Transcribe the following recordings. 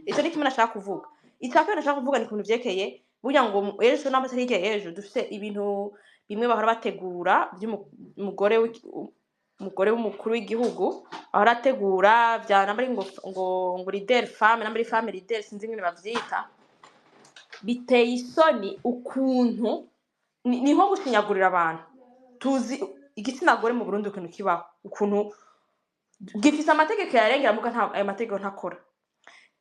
Ico ni kimwe nashaka kuvuga. Ica kabiri nashaka kuvuga ni ku bintu vyerekeye burya ngo ejo namba atari hirya y'ejo dufise ibintu bimwe bahora bategura vy'umugore, umugore w'umukuru w'igihugu ahora ategura vya namba ari ngo leader femme, namba ari femme leader, sinzi ingene bavyita. Biteye isoni ukuntu ni nko gushinyagurira abantu. Tuzi igitsina gore mu Burundi ukuntu kibaho, ukuntu gifise amategeko yarengera, muga nta ayo mategeko ntakora.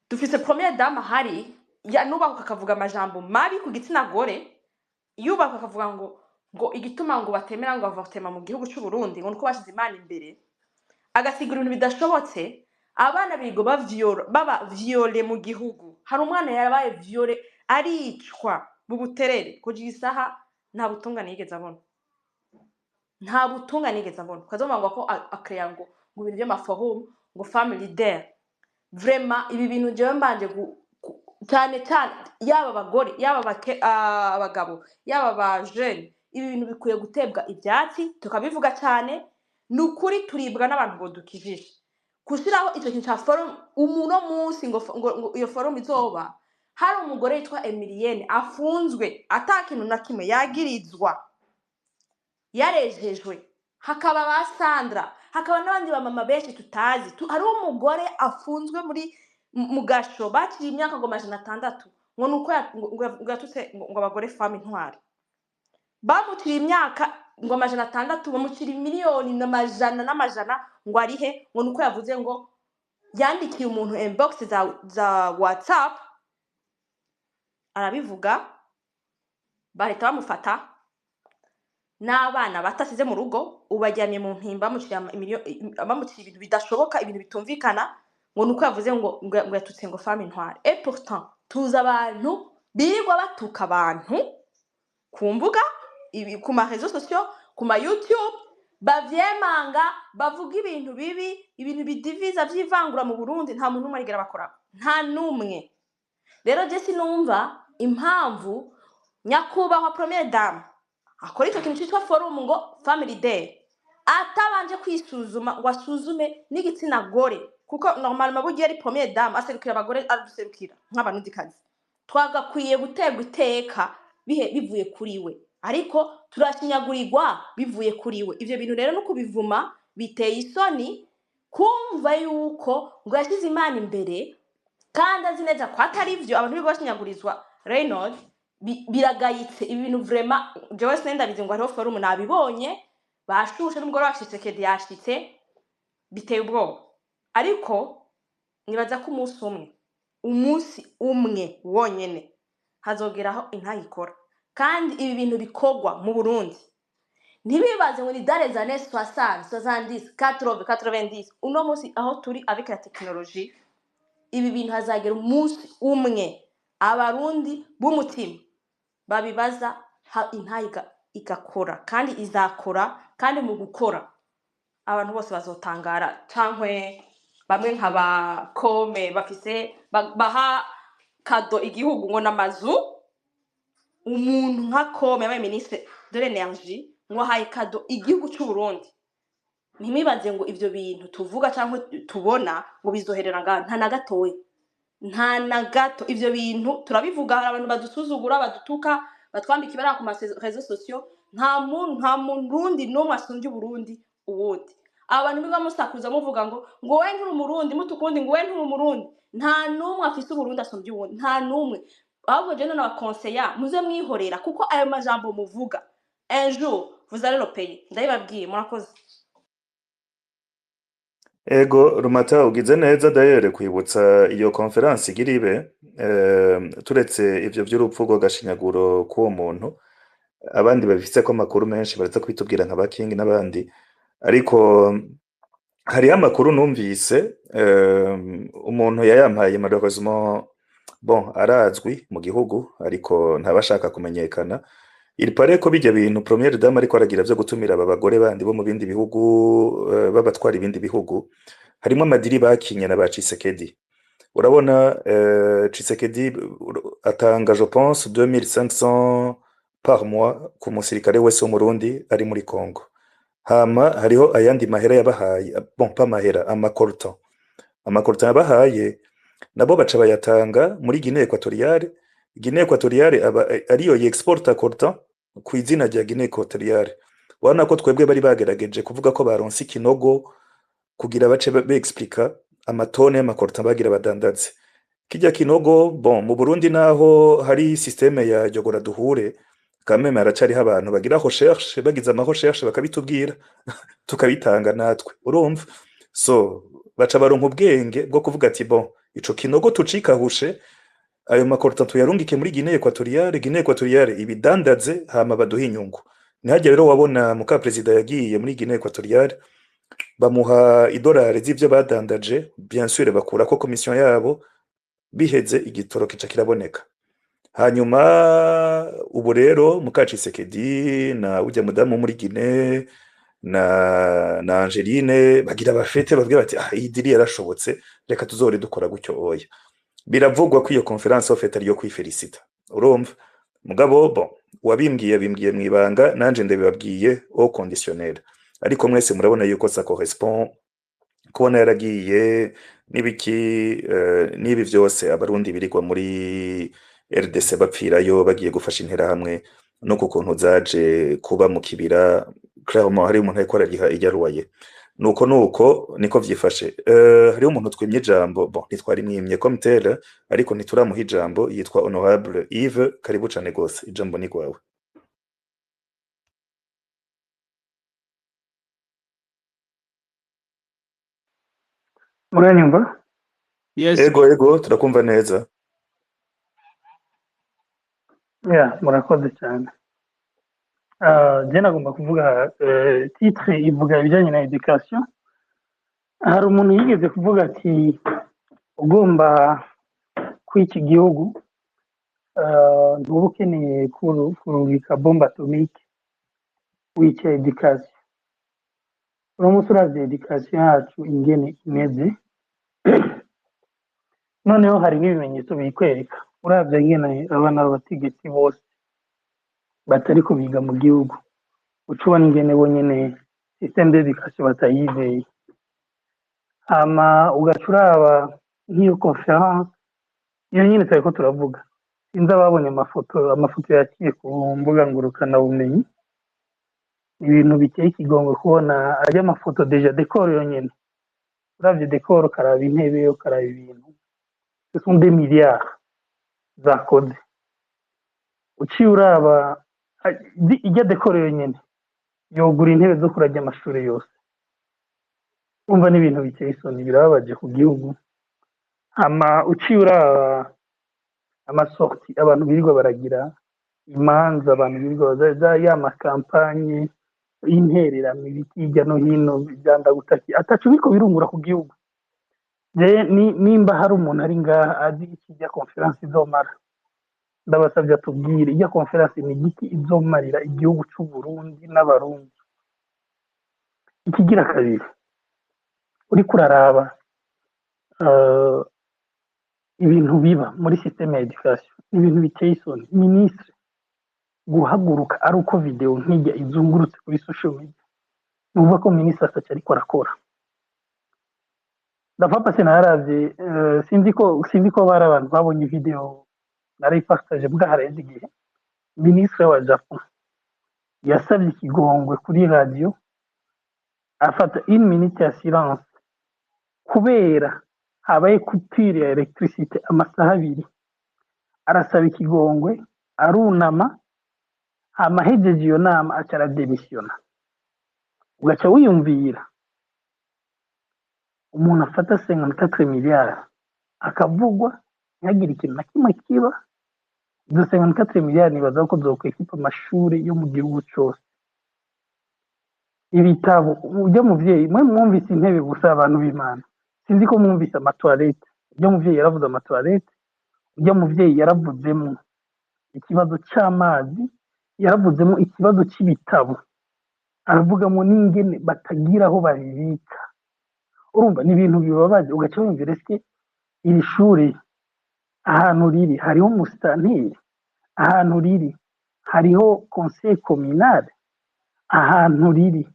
Dufise première dame ahari yanubahuka akavuga amajambo mabi ku gitsina gore, yubaka akavuga ngo igituma ngo batemera ngo avortement mu gihugu c'u Burundi ngo nuko bashize Imana imbere, agasigura ibintu bidashobotse. Abana bigo bavyora, baba violé mu gihugu. Hari umwana yabaye violé aricwa mu Buterere, kugira isaha nta butungane yigeze abona, nta butungane yigeze abona. Ukazomva ngo ko akeya ngo ibintu vy'amaforum, ngo femme leader. Vraiment, ibi bintu jewe mbanje cyane cyane yaba abagore, yaba abagabo, yaba aba jeune, ibi bintu bikwiye gutebwa ivyatsi, tukabivuga cyane. Ni ukuri turibwa n'abantu bodukijije gushiraho ico kintu ca forum umuno munsi ngo iyo forum izoba hari umugore yitwa Emilienne afunzwe ata kintu na kimwe yagirizwa, yarejejwe, hakaba ba Sandra, hakaba n'abandi bamama benshi tutazi. Hariho umugore afunzwe muri mu gasho, bakiriye imyaka ngo 600, ngo nuko ngo yatutse ngo abagore femme intwari. Bamutiriye imyaka ngo 600, bamucira miliyoni n'amajana n'amajana ngo arihe, ngo nuko yavuze ngo yandikiye umuntu inbox za WhatsApp arabivuga, bahita bamufata n'abana batasize mu rugo, ubu baryamye mu mpimba. Bamuciriye bamuciriye ibintu bidashoboka, ibintu bitumvikana, ngo nuko yavuze ngo yatutse ngo femme intwari. Et pourtant tuzi abantu birirwa batuka abantu ku mbuga ku ma réseaux sociaux, ku ma YouTube, bavyemanga, bavuga ibintu bibi, ibintu bidiviza, vy'ivangura mu Burundi. Nta muntu n'umwe arigera bakorako, nta n'umwe. Rero je sinumva impamvu nyakubahwa première dame akora ico kintu citwa forum ngo family day atabanje kwisuzuma, ngo asuzume n'igitsina gore, kuko normalement burya ari première dame aserukira abagore, aduserukira nk'abarundikazi, twagakwiye guterwa iteka bihe bivuye kuri we, ariko turashinyagurirwa bivuye kuri we. Ivyo bintu rero no kubivuma biteye isoni, kumva yuko ngo yashyize Imana imbere kandi azi neza ko atari vyo. Abantu birirwa bashinyagurizwa Reynold, biragayitse ibi bintu vraiment. Jewe sinendabizi ngo hariho forum, nabibonye bashushe n'umugore wa Tshisekedi yashitse, biteye ubwoba. Ariko nibaza ko umunsi umwe, umunsi umwe wonyene, hazogeraho intayikora. Kandi ibi bintu bikorwa mu Burundi, ntibibaze ngo ni dans les années 60, 70, 80, 90. Uno munsi aho turi avec la technologie, ibi bintu hazagera umunsi umwe Abarundi b'umutima babibaza, intayi igakora, kandi izakora. Kandi mu gukora abantu bose bazotangara, cankwe bamwe nka ba Kome bafise baha cadeau igihugu ngo n'amazu. Umuntu nka Kome yabaye ministre de l'énergie ngo ahaye cadeau igihugu c'u Burundi. Ntimwibaze ngo ivyo bintu tuvuga cyangwa tubona ngo bizoherera ngaha, nta na gatoya, nta na gato. Ivyo bintu turabivuga, hari abantu badusuzugura, badutuka, batwambika ibara ku ma réseaux sociaux. Nta muntu, nta Murundi n'umwe asumbya Uburundi uwundi. Abantu biba musakuza muvuga ngo wowe nturi Umurundi, mutukundi ngo wowe nturi Umurundi. Nta n'umwe afise Uburundi asumbya uwundi, nta n'umwe. Ahubwo je none abakonseya muze mwihorera, kuko ayo majambo muvuga, un jour vous allez le payer, ndabibabwiye. Murakoze. Ego Rumata, ugize neza d'ailleurs kwibutsa iyo conférence igira ibe. Turetse ivyo vy'urupfu rw'agashinyaguro k'uwo muntu, abandi babifiseko amakuru menshi baraza kubitubwira nka ba King n'abandi, ariko hariho amakuru numvise, umuntu yayampaye, malheureusement, bon, arazwi mu gihugu ariko ntabashaka kumenyekana. Il paraît ko bijya bintu première dame ariko aragira vyo gutumira aba bagore bandi bo mu bindi bihugu, b'abatwara ibindi bihugu, harimwo amadiri bakinye na ba Tshisekedi. Urabona, Tshisekedi atanga, je pense, 2500 par mois ku musirikare wese w'Umurundi ari muri Congo. Hama hariho ayandi mahera yabahaye, bon, pas mahera, amacoltan. Ama coltan yabahaye nabo baca bayatanga muri Guinée Equatoriale. Guinée Equatoriale aba ariyo yexporta coltan ku izina rya Guinée Equatoriale. Urabona ko twebwe bari bagerageje kuvuga ko baronse ikinogo kugira bace beexplica amatone y'ama coltan bagira badandaze kirya kinogo. Bon, mu Burundi naho hari système ya jogora duhure, quand même haracariho abantu bagira recherche, bagize ama recherche bakabitubwira, tukabitanga natwe, urumva. So baca baronka ubwenge bwo kuvuga ati: "Bon, ico kinogo tucikahushe, ayo ma coltan tuyarungike muri Guinée Equatoriale, Guinée Equatoriale ibidandaze, hama baduhe inyungu." Ntihajya rero wabona muka perezida yagiye muri Guinée Equatoriale, bamuha idolari z'ivyo badandaje, bien sûr bakurako commission yabo, biheze igitoro kica kiraboneka. Hanyuma ubu rero muka Tshisekedi na ujya mudamu muri Guinée na Angeline bagira bafete, babwira bati: "Ah, iyi deal yarashobotse, reka tuzore dukora gutyo." Oya, biravugwa ko iyo conférence en fait ariyo kwifelicita, urumva. Mugabo bon, uwabimbwiye bimbwiye mwibanga, nanje ndabibabwiye au conditionnel, ariko mwese murabona yuko ça correspond kubona yaragiye n'ibiki n'ibi vyose Abarundi birirwa muri RDC bapfirayo bagiye gufasha Interahamwe, no ku kuntu zaje kuba mu kibira. Clairement hari umuntu ariko arariha irya loyer. Nuko niko vyifashe. Hariho umuntu twimye ijambo, bon, ntitwari mwimye comme tel, ariko ntituramuha ijambo, yitwa Honorable Yves. Karibu cane gose, ijambo ni rwawe. Muranyumva? Yes. Ego, turakumva neza. Ya, murakoze cyane. Je nagomba kuvuga titre ivuga ibijyanye na education. Hari umuntu yigeze kuvuga ati: "Ugomba kw'iki gihugu ntuba ukeneye kurungika bombe atomique, wica education." Uno munsi uravye education yacu ingene imeze, noneho hari n'ibimenyetso bikwereka. Uravye ingene abana b'abategetsi bose batariko biga mu gihugu, uca ubona ingene bonyene système d'éducation batayizeye. Hama ugaca uraba nk'iyo conférence iyo nyene turiko turavuga. Sinzi ababonye amafoto yaciye ku mbuga ngurukanabumenyi, ibintu biteye ikigongo kubona arya amafoto. Déjà décor yonyene, uravye décor, ukaraba intebe, ukaraba ibintu, ce sont des milliards zakoze. Uciye uraba ijya décor yonyene yogura intebe zo kurarya amashuri yose. Umva, n'ibintu biteye isoni, birababaje ku gihugu. Hama uciye uraba ama sorties abantu birirwa baragira, imanza abantu birirwa za ya ma campagnes y'intererano, ibiti hirya no hino byandagutaki ataco biriko birungura ku gihugu. Je nimba hari umuntu ari ngaha azi icyo ijya conférence izomara, ndabasabye atubwire ijya conférence ni igiki izomarira igihugu c'u Burundi n'Abarundi. Ikigira kabiri, uriko uraraba ibintu biba muri système ya education, ibintu biteye isoni. Ministre guhaguruka ari uko video nk'ijya izungurutse kuri social media, nuvuga ko ministre ataco ariko arakora. Ndapfa nararavye, sinzi ko bari abantu babonye video narayipartage bwa harenze igihe. Ministre wa Japon yasabye ikigongwe kuri radio, afata une minute ya silence kubera habaye coupure ya électricité amasaha 2. Arasaba ikigongwe, arunama, hama ahejeje iyo nama aca arademisiona. Ugaca wiyumvira umuntu afata 54 miliyari akavugwa ntihagire ikintu na kimwe kiba. Izo 54 miliyari nibaza ko zokwekipa amashuri yo mu gihugu cose, ibitabo. Ujya muvyeyi mwe mwumvise intebe gusa, abantu b'Imana, sinzi ko mwumvise ama toilettes. Ujya muvyeyi yaravuze ama toilettes, ujya muvyeyi yaravuzemo ikibazo c'amazi, yaravuzemo ikibazo c'ibitabo, aravugamo n'ingene batagira aho babibika. Urumva ni ibintu bibabaje. Ugaca wumvira: eske iri shuri ahantu riri hariho umusitanteri? Ahantu riri hariho conseil communal? Ahantu riri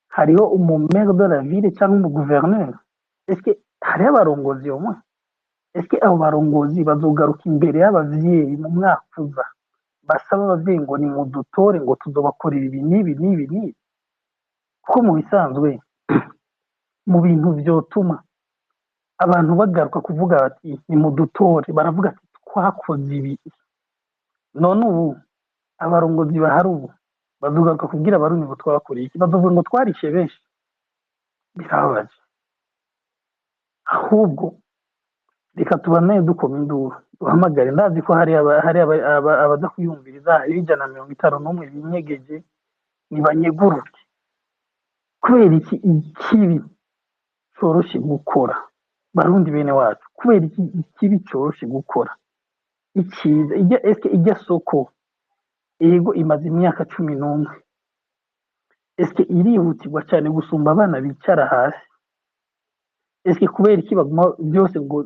hariho umu maire de la ville cyangwa umu gouverneur? Eske Hariho abarongozi umwe, ese abo barongozi bazogaruka imbere y'abavyeyi mu mwaka uza, basaba abavyeyi ngo nimudutore, ngo tuzobakorera ibi n'ibi n'ibi n'ibi? Kuko mu bisanzwe, mu bintu vyotuma abantu bagaruka kuvuga bati nimudutore, baravuga ati twakoze ibi. None ubu abarongozi bahari ubu bazogaruka kubwira Abarundi ngo twabakoreye iki? Bazovuga ngo twarishe benshi? Birababaje. Ahubwo reka tubanaye dukoma induru, duhamagare. Ndazi ko hari abaza kuyumviriza. Hari 151 binyegeje, nibanyeguruke. Kubera iki ikibi coroshe gukora, Barundi bene wacu? Kubera iki ikibi coroshe gukora icyiza? Ijya eske ijya soko yego imaze imyaka 11, eske irihutirwa cyane gusumba abana bicara hasi? Eske kubera iki baguma byose ngo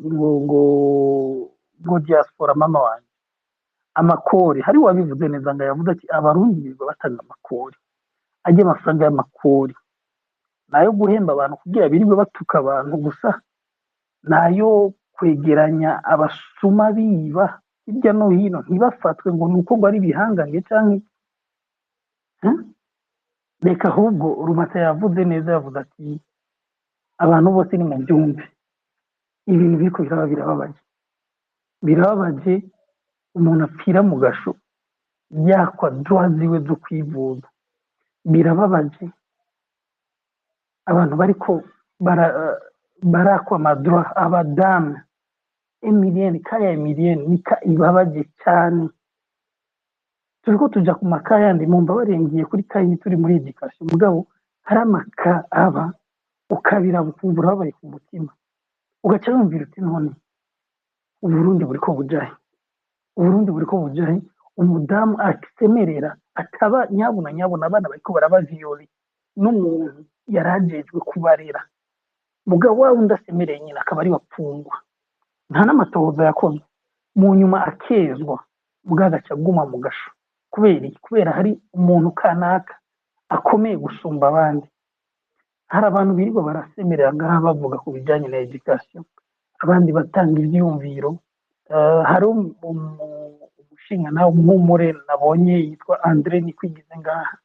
diaspora? Mama wanjye, amakori, hari uwabivuze neza ngo yavuze ati Abarundi birirwa batanga amakori, ajya amafaranga y'amakori nayo guhemba abantu kugira birirwe batuka abantu gusa, nayo kwegeranya abasuma biba hirya no hino ntibafatwe ngo ni uko ngo ari ibihangange canke iki? Reka ahubwo Rumata yavuze neza, yavuze ati abantu bose ni mubyumve, ibintu biriko biraba birababaje, birababaje. Umuntu apfira mu gasho yakwa droit ziwe zo kwivuza, birababaje. Abantu bariko barakwa ama droit, abadamu Emilienne, kaya Emilienne nika ibabaje cyane. Turiko tuja ku maka yandi, mumbabarire ngiye kuri kayi, turi muri éducation, mugabo hari amaka aba ukabiraba ukumva urababaye ku mutima, ugaca wumvira uti none Uburundi buriko bujahe? Uburundi buriko bujahe? Umudamu asemerera ataba nyabuna nyabuna, abana bariko baraba violé n'umuntu yarajejwe kubarera, mugabo wa wundi asemereye nyina akaba ari wapfungwa, nta n'amatohoza yakozwe, mu nyuma akezwa, mugabo agaca aguma mu gasho. Kubera iki? Kubera hari umuntu kanaka akomeye gusumba abandi. Hari abantu birirwa barasemerera ngaha bavuga ku bijyanye na éducation, abandi batanga ivyiyumviro. Hari umushinga nawe umuhumure nabonye yitwa Andre Nikwigize ngaha,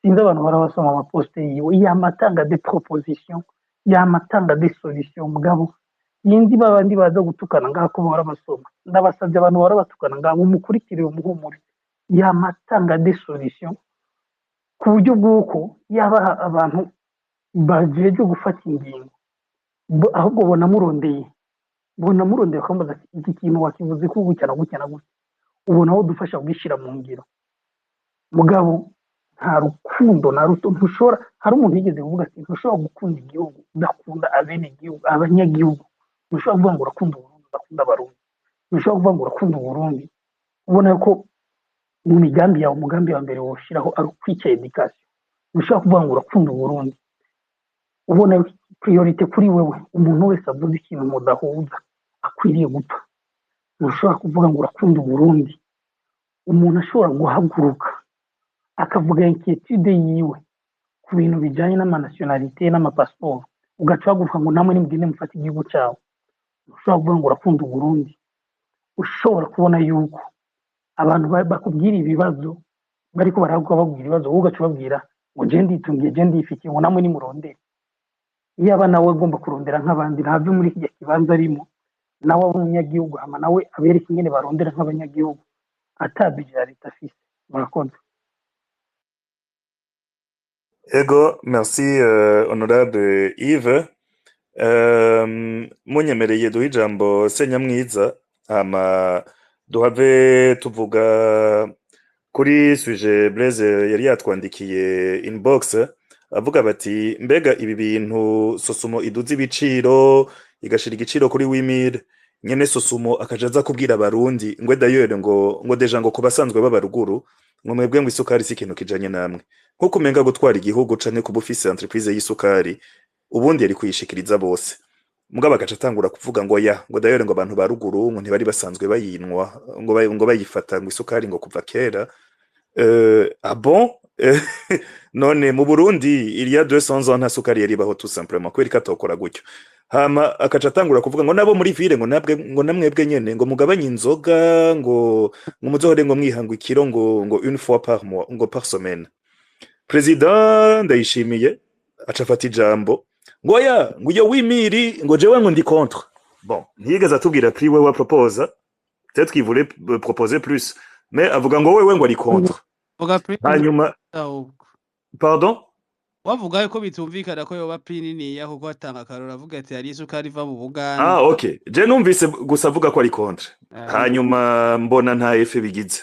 sinzi abantu barabasoma ama posts yiwe, yama atanga des propositions, yama atanga des solutions. Mugabo yindi babandi baza gutukana ngaha ko bahora basoma, ndabasabye, abantu bahora batukana ngaha mumukurikire umuhumure, yama atanga des solutions ku buryo bw'uko yaba abantu bajejwe gufata ingingo ahubwo bonamurondeye bakamubaza ati iki kintu wakivuze ko gutya na gutya na gutya, ubona aho dufasha kugishyira mu ngiro. Mugabo nta rukundo na ruto. Ntushobora, hari umuntu yigeze kuvuga ati ntushobora gukunda igihugu udakunda abenegihugu, abanyagihugu. Ntushobora kuvuga ngo urakunda Uburundi udakunda Abarundi. Ntushobora kuvuga ngo urakunda Uburundi ubona ko mu migambi yawe umugambi wa mbere woshiraho ari ukwica éducation. Ntushobora kuvuga ngo urakunda Uburundi ubona priorité kuri wewe umuntu wese avuze ikintu mudahuza akwiriye gupfa. Ntushobora kuvuga ngo urakunda Uburundi umuntu ashobora guhaguruka akavuga inquiétude yiwe ku bintu bijanye n'ama nationalité n'amapasiporo, ugaca uhaguruka ngo namwe nimugende mufate igihugu cyawe. Ntushobora kuvuga ngo urakunda Uburundi ushobora kubona yuko abantu bakubwira ibibazo, bariko barahaguruka babwira ibibazo, wowe ugaca ubabwira ngo je nditungiye, je ndifitiye, ngo namwe nimurondere. Iyaba nawe agomba kurondera nk'abandi, ntave muri kirya kibanza arimo, nawe abe umunyagihugu, hama nawe abereke ingene barondera nk'abanyagihugu ata budget ya leta afise. Murakoze. Ego, merci honorable Yves. Munyemereye duha ijambo Senyamwiza, hama duhave tuvuga kuri sujet Blaise yari yatwandikiye inbox, avuga bati mbega ibi bintu Sosumo iduza ibiciro, igashira igiciro kuri 8000, nyene Sosumo akaja aza kubwira Abarundi ngo d'ailleurs ngo déjà ngo ku basanzwe baba ruguru, ngo mwebwe ngo isukari si ikintu kijanye namwe, nkuko umenga gutwara igihugu canke kuba ufise entreprise y'isukari ubundi yari kuyishikiriza bose. Mugabo agaca atangura kuvuga ngo ya ngo d'ailleurs ngo abantu ba ruguru ngo ntibari basanzwe bayinwa, ngo bayifata ngo isukari ngo kuva kera. Ah bon? None mu Burundi il y a 200 ans nta sukari yari ibaho? Tout simplement kubera ko atokora gutyo. Hama akaca atangura kuvuga ngo nabo muri ville, ngo nabwe, ngo namwebwe nyene, ngo mugabanye inzoga, ngo muzohore ngo mwihanga ikiro, ngo une fois par mois, ngo par semaine. Président Ndayishimiye aca afata ijambo ngo oya, ngo iyo wimiri, ngo jewe ngo ndi contre. Bon, ntiyigeze atubwira prix wewe proposa, peut-être qu'il voulait proposer plus, mais avuga ngo wewe ngo ari contre. Vuga prix. Hanyuma Ahubwo. Pardon? Wavuga yuko bitumvikana ko yoba prix niniya, kuko atanga akarorero avuga ati hari isukari iva mu Buganda. Ah, ok, je numvise gusa avuga ko ari contre. Hanyuma mbona nta effet bigize,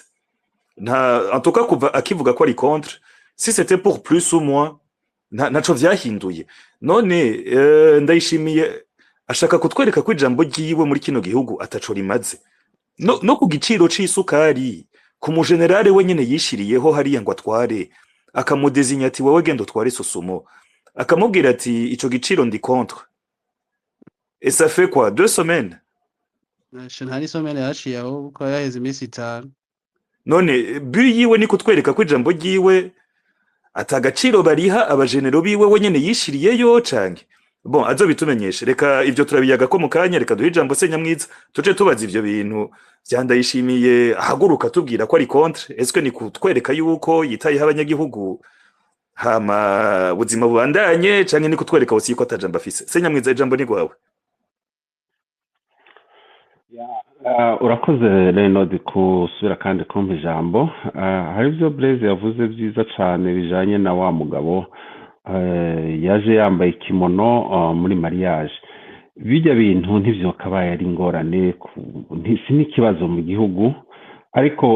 nta, en tout cas kuva akivuga ko ari contre, si c'était pour plus ou moins, ntaco vyahinduye. None Ndayishimiye ashaka kutwereka ko ijambo ryiwe muri kino gihugu ataco rimaze, no ku giciro c'isukari, ku mujenerale we nyene yishiriyeho hariya ngo atware, akamudezinya ati: "Wowe genda utware Sosumo", akamubwira ati: "Ico giciro ndi contre", et ça fait quoi, 2 semaines? Nta n'isomene yaciye, ahubwo yaheze iminsi 5. None but yiwe ni kutwereka ko ijambo ryiwe ata gaciro bariha abajenero biwe we nyene yishiriyeyo, canke? Bon, azobitumenyeshe. Reka ivyo turabiyaga ko mu kanya. Reka duhe ijambo Senyamwiza, tuje tubaza ivyo bintu vya Ndayishimiye ahaguruka tubwira ko ari contre. Est-ce que ni kutwereka yuko yitayeho abanyagihugu hama buzima bubandanye, canke ni kutwereka aussi ko atajambo afise? Senyamwiza, ijambo ni rwawe. Urakoze Renod kusubira kandi kumpa ijambo. Hari ibyo Blaise yavuze byiza cyane bijanye na wa mugabo yaje yambaye ikimono muri mariage. Bijya bintu ntivyokabaye ari ingorane, si n'ikibazo mu gihugu, ariko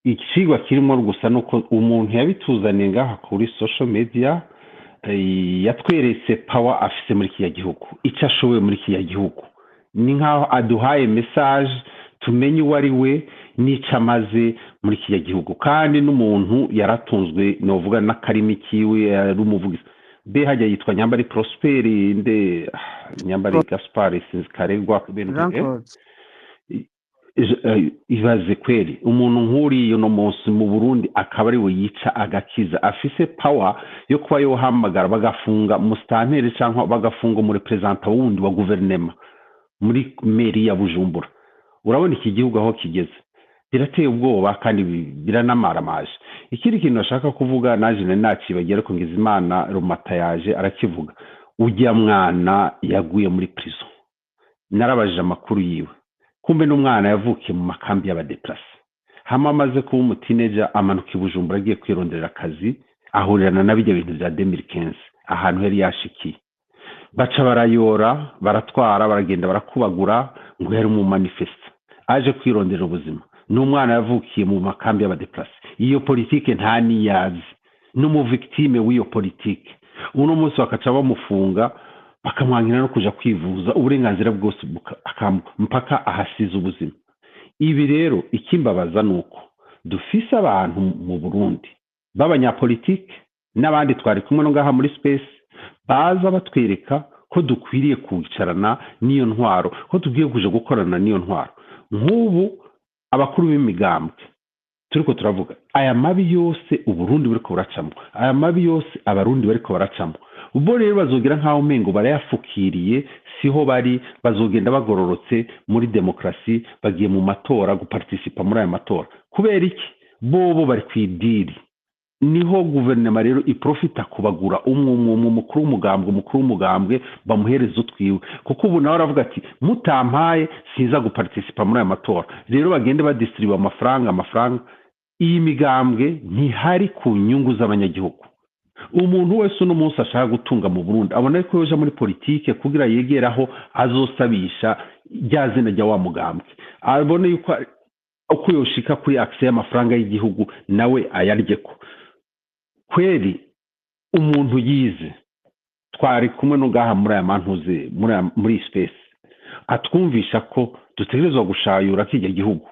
icigwa kirimo gusa nuko umuntu yabituzaniye ngaha kuri social media, yatweretse power afise muri kiriya gihugu, icyo ashoboye muri kiriya gihugu. Ni nkaho aduhaye message tumenye uwo ari we n'icyo amaze muri kiriya gihugu. Kandi n'umuntu yaratunzwe novuga n'akarimi kiwe, yari umuvugizi. Mbe hajya yitwa Nyambari Prosperi nde, Nyambari Gaspard, sinzi, Karegwa, ibintu Jean Claude. Ibaze kweri umuntu nk'uriya uno munsi mu Burundi akaba ari we yica agakiza, afise power yo kuba yohamagara bagafunga musitanteri cyangwa bagafunga umureprésentant wundi wa guverinema muri mairie ya Bujumbura. Urabona iki gihugu aho kigeze, birateye ubwoba kandi biranamaramaje. Ikindi kintu nashaka kuvuga naje nari nacibagiye, ariko Ngizimana Rumata yaje arakivuga. Ujya mwana yaguye muri prison, narabajije amakuru yiwe, kumbe n'umwana yavukiye mu makambi y'abadéplacés. Hama amaze kuba umuteenager amanuka i Bujumbura agiye kwironderera akazi, ahurirana na bijya bintu bya 2015. Ahantu yari yashikiye baca barayora, baratwara, baragenda barakubagura ngo yari umumanifestant aje kwironderera ubuzima. Ni umwana yavukiye mu makambi y'abadéplacés, iyo politike nta niyazi, n'umuvictime w'iyo politike. Uno munsi bakaca bamufunga, bakamwangira no kuja kwivuza, uburenganzira bwose mpaka ahasize ubuzima. Ibi rero ikimbabaza ni uko dufise abantu mu Burundi b'abanyapolitike n'abandi twari kumwe no ngaha muri space, baza batwereka ko dukwiriye kwicarana n'iyo ntwaro, ko tugiye kuja gukorana n'iyo ntwaro. Nk'ubu abakuru b'imigambwe turiko turavuga aya mabi yose Uburundi buriko buracamo, aya mabi yose Abarundi bariko baracamo, ubwo rero bazogira nk'aho umengo barayafukiriye, siho bari bazogenda bagororotse muri demokarasi, bagiye mu matora guparticipa muri aya matora. Kubera iki? Bobo bari ku idiri. Niho guverinoma rero iprofita kubagura umwe umwe umwe, umukuru w'umugambwe, umukuru w'umugambwe bamuhereza utwiwe, kuko ubu nawe aravuga ati: "Mutampaye sinza guparticipa muri aya matora." Rero bagende badistribuye amafaranga, amafaranga. Iyi migambwe ntihari ku nyungu z'abanyagihugu. Umuntu wese uno munsi ashaka gutunga mu Burundi abona ko yoja muri politike kugira yegere aho azosabisha rya zina rya wa mugambwe, abone yuko uko yoshika kuri accès y'amafaranga y'igihugu nawe ayaryeko. Kweri umuntu yize twari kumwe no ngaha muri aya mantuze, muri iyi space, atwumvisha ko dutegerezwa gushayura kijya gihugu.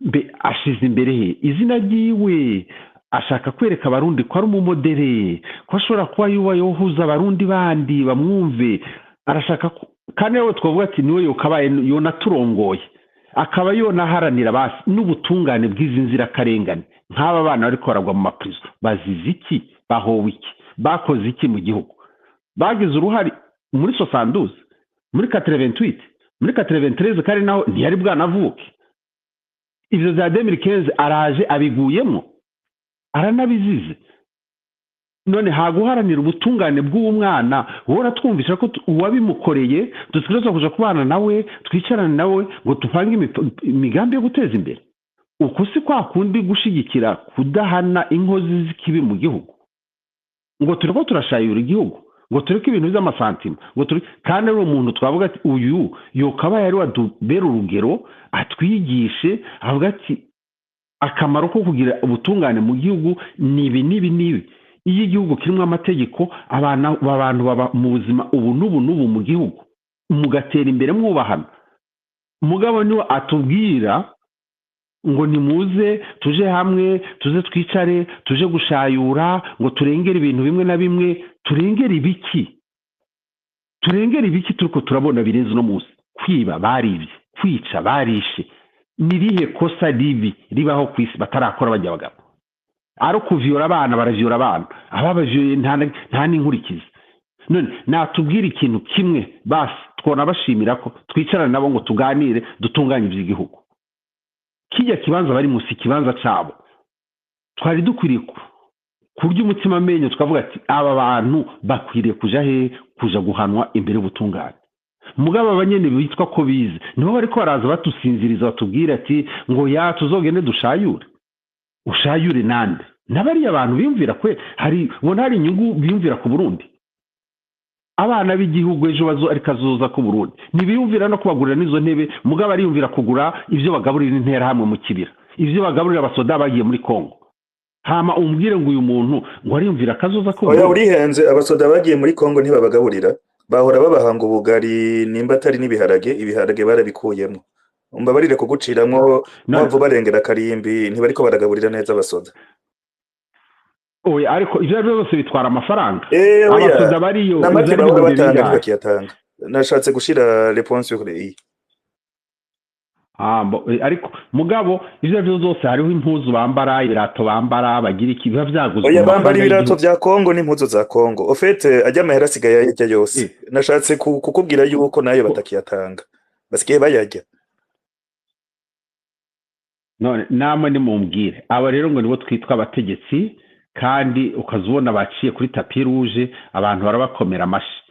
Mbe ashize imbere he izina ryiwe? Ashaka kwereka Abarundi ko ari umumodéré, ko ashobora kuba yuba yohuza Abarundi bandi bamwumve. Arashaka kandi rero twavuga ati niwe yokabaye yonaturongoye, akaba yonaharanira basi n'ubutungane bw'izi nzirakarengane, nk'aba bana bariko baragwa mu maprison. Bazize iki? Bahowe iki? Bakoze iki mu gihugu? Bagize uruhare Muri 72, muri 88, muri 93, kandi naho ntiyari bwanavuke. Ivyo vya 2015 araje abiguyemo, aranabizize. None haguharanira ubutungane bw'uwo mwana, wowe uratwumvisha ko uwabimukoreye dutegerezwa kuja kubana nawe, twicarane nawe ngo dupange imigambi yo guteza imbere. Uku si kwa kundi gushigikira kudahana inkozi z'ikibi mu gihugu, ngo turiko turashayura igihugu, ngo tureke ibintu vy'amasantima, ngo turi kandi ari umuntu twavuga ati uyu yokabaye ari wadubera urugero, atwigishe, avuga ati akamaro ko kugira ubutungane mu gihugu ni ibi n'ibi n'ibi. Iyo igihugu kirimo amategeko, abantu baba mu buzima ubu n'ubu n'ubu mu gihugu, mugatera imbere mwubahana. Mugabo niwe atubwira ngo nimuze tuje hamwe, tuze twicare, tuje gushayura, ngo turengere ibintu bimwe na bimwe. Turengere ibiki? Turengere ibiki turiko turabona birenze uno munsi? Kwiba barivye, kwica barishe. Nirihe kosa ribi ribaho ku isi batarakora bajya abagabo? Ari ukuviyora abana, baraviyora abana, ababavyoye nta n'inkurikizi. None natubwira ikintu kimwe basi twona bashimira ko twicarane nabo ngo tuganire, dutunganye ivy'igihugu. Kijya kibanza bari musi ikibanza cabo, twari dukwiriye kurya umutima amenyo, tukavuga ati aba bantu bakwiriye kuja he? Kuja guhanwa imbere y'ubutungane. Mugabo abanyene bitwa ko bize nibo bariko baraza batusinziriza, batubwira ati ngo ya tuzogende dushayure. Ushayure nande? N'abariya abantu biyumvira kwe hari ubona hari inyungu biyumvira ku Burundi. Abana b'igihugu ejo bazo ariko azoza ku Burundi ntibiyumvira no kubagurira n'izo ntebe, mugabo ariyumvira kugura ivyo bagaburira intera hamwe mu kibira, ivyo bagaburira abasoda bagiye muri Kongo. Hama umbwire ngo uyu muntu ngo ariyumvira akazoza ku Oya, Burundi? urihenze. Abasoda bagiye muri Kongo ntibabagaburira, bahora babahanga ubugari nimba atari n'ibiharage, ibiharage barabikuyemo. Umbabarire kuguciramwo, None mwavu barengera karimbi, ntibariko baragaburira neza abasoda. Oya, ariko ivyo arivyo byose bitwara amafaranga. Oya, Abasoda bariyo n'amake ivyo ari bahora ibihumbi batanga bingahe? ntibakiyatanga. Nashatse gushira réponse sur les i. Ariko mugabo ivyo arivyo byose hariho impuzu bambara, ibirato bambara, bagira iki, biba vyaguzwe Oya, mu bambara mafaranga ibirato y'igihugu. vya Kongo n'impuzu za Kongo. Au fait, ajya amahera asigaye ayarya yose. Nashatse kukubwira yuko nayo batakiyatanga, basigaye bayarya. None namwe nimumbwire, aba rero ngo nibo twitwa abategetsi, kandi ukaza ubona baciye kuri tapis rouge, abantu barabakomera amashi.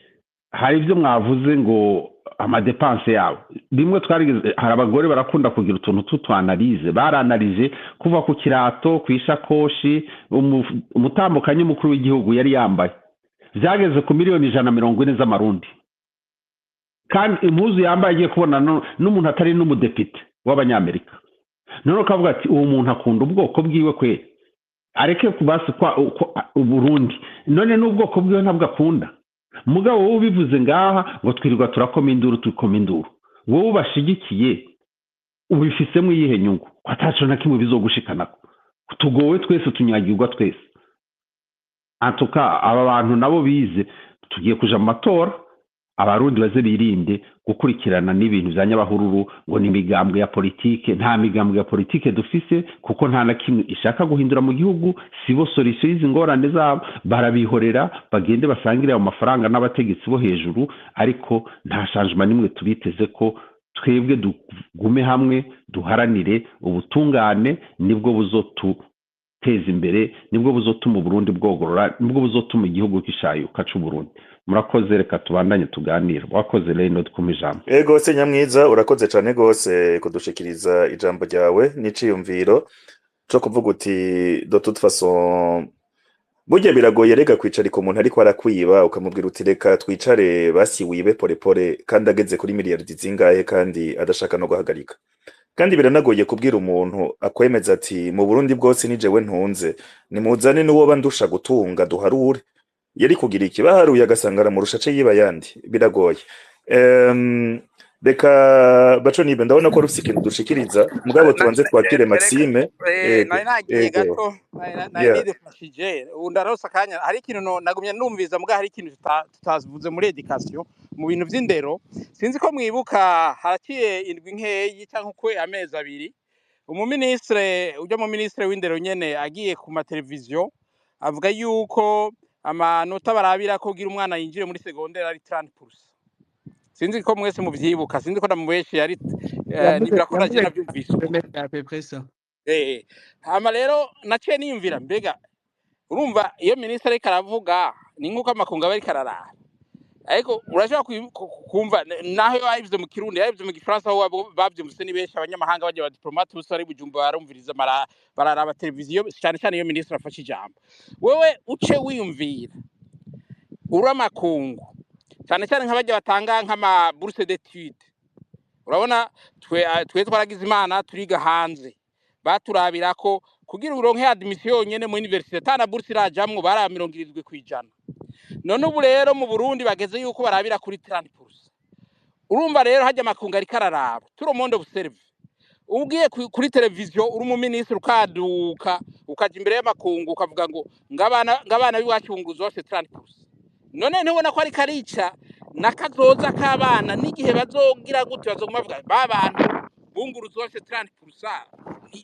Hari ibyo mwavuze ngo ama dépenses yabo bimwe twarigeze, hari abagore barakunda kugira utuntu tw'utwanalize, baranalize kuva ku kirato, ku ishakoshi umutambukanyi umukuru w'igihugu yari yambaye, byageze ku miliyoni 140 z'amarundi. Kandi impuzu yambaye agiye kubona n'umuntu atari n'umudepite w'abanyamerika. None ukavuga ati uwo muntu akunda ubwoko bwiwe kweri, areke kubasi kwa Uburundi, none n'ubwoko bwiwe ntabwo akunda. Mugabo wowe ubivuze ngaha ngo twirirwa turakoma induru, tukoma induru, wowe ubashigikiye ubifisemo iyihe nyungu, ko ataco na kimwe bizogushikanako? Tugowe twese, tunyagirwa twese. Antuka aba bantu nabo bize, tugiye kuja mu matora, abarundi baze birinde gukurikirana n'ibintu vya nyabahururu ngo ni imigambwe ya politike. Nta migambwe ya politike dufise, kuko nta na kimwe ishaka guhindura mu gihugu. Sibo solution y'izi ngorane zabo. Barabihorera bagende basangire ayo mafaranga n'abategetsi bo hejuru, ariko nta changement nimwe tubiteze ko. Twebwe dugume hamwe, duharanire ubutungane, nibwo buzotuteza imbere, nibwo buzotuma Uburundi bwogorora, nibwo buzotuma igihugu gishayuka c'Uburundi. Murakoze, reka tubandanye tuganire. Wakoze Reynold kumpa ijambo. Ego se Nyamwiza, urakoze cane gose kudushikiriza ijambo ryawe n'iciyumviro co kuvuga uti de toute façon burya biragoye rega kwicarika umuntu ariko arakwiba, ukamubwira uti reka twicare basi wibe polepole, kandi ageze kuri miliyaridi zingahe, kandi adashaka no guhagarika. Kandi biranagoye kubwira umuntu akwemeza ati mu Burundi bwose ni jewe ntunze, nimuzane n'uwo bandusha gutunga duharure. Yari kugira iki? Baharuye agasanga aramurusha, ace yiba ayandi. Biragoye. Reka baco nibe, ndabona ko rufise ikintu dushikiriza, mugabo tubanze twakire Maxime. Ego. Nari nagiye gato, nari nidefashije, ubu ndarose akanya. Hari ikintu nagumye numviza, muga hari ikintu tutavuze muri éducation, mu bintu vy'indero. Sinzi ko mwibuka, haraciye indwi nkeyi canke ukwe amezi 2, umuministre ujya mu ministre w'indero nyene agiye ku mateleviziyo avuga yuko Amanota barabira ko kugira umwana yinjire muri secondaire ari 30%. Sinzi ko mwese muvyibuka, sinzi ko namubeshe yari Yavuze nibwira ko naje yavuze navyumvise uko. à peu près ça. Hama rero naciye niyumvira, mbega urumva iyo minisitiri ariko aravuga ni nk'uko amakungu aba ariko ararara, ariko urashobora kumva naho yabivuze mu Kirundi, yabivuze mu Gifaransa, aho bavyumvise ni benshi, abanyamahanga bajya ba diplomate bose bari Bujumbura barumviriza, bararaba televiziyo, cyane cyane iyo minisitiri afashe ijambo. Wewe uce wiyumvira uri amakungu, cyane cyane nk'abajya batanga nk'ama bourse d'études. Urabona twe twaragize Imana turiga hanze, baturabira ko kugira uronke admission yonyene mu université tana bourse irajamwo bara 70%. None ubu rero mu Burundi bageze yuko barabira kuri 30%. Urumva rero hajya amakungu ariko araraba, tout le monde observe. Ugiye kuri televiziyo uri umuminisitiri, ukaduka ukaja imbere y'amakungu ukavuga ngo ngabana b'iwacu bunguruza bose 30%, none ntubona ko ariko arica n'akazoza k'abana? N'igihe bazogira gute, bazoguma bavuga ba bantu bunguruza bose 30%,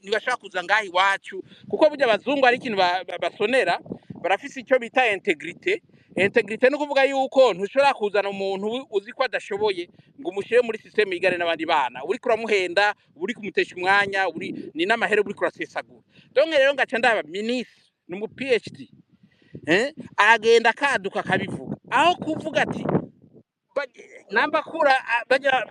ntibashobora kuza ngaha iwacu, kuko burya abazungu hari ikintu basonera, barafise icyo bita intégrité. Intégrité ni ukuvuga yuko ntushobora kuzana umuntu uzi ko adashoboye ngo umushyire muri système yigane n'abandi bana. Uriko uramuhenda, uri kumutesha umwanya, uri ni n'amahera uriko urasesagura. Donc rero ngaca ndaba minisitiri ni umu PhD, aragenda akaduka akabivuga, aho kuvuga ati namba kura bajya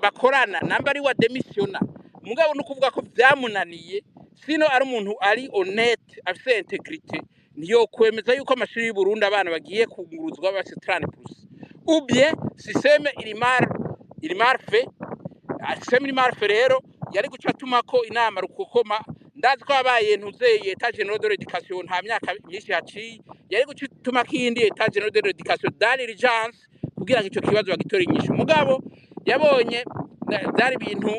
bakorana, namba ari wa démissionna. Mugabo no kuvuga ko vyamunaniye, sino ari umuntu ari honnête, afise intégrité, niyo kwemeza yuko amashuri y'u Burundi abana bagiye kunguruzwa bafise 30%, ou bien système iri mal fait. Système iri mal fait rero yari guca atuma ko inama rukokoma. Ndazi ko yabaye ntuzeye état général de l'éducation nta myaka myinshi yaciye, yari guca ituma ko iyindi état général de l'éducation dans l'urgence kugira ngo ico kibazo bagitore inyishu. Mugabo yabonye byari ibintu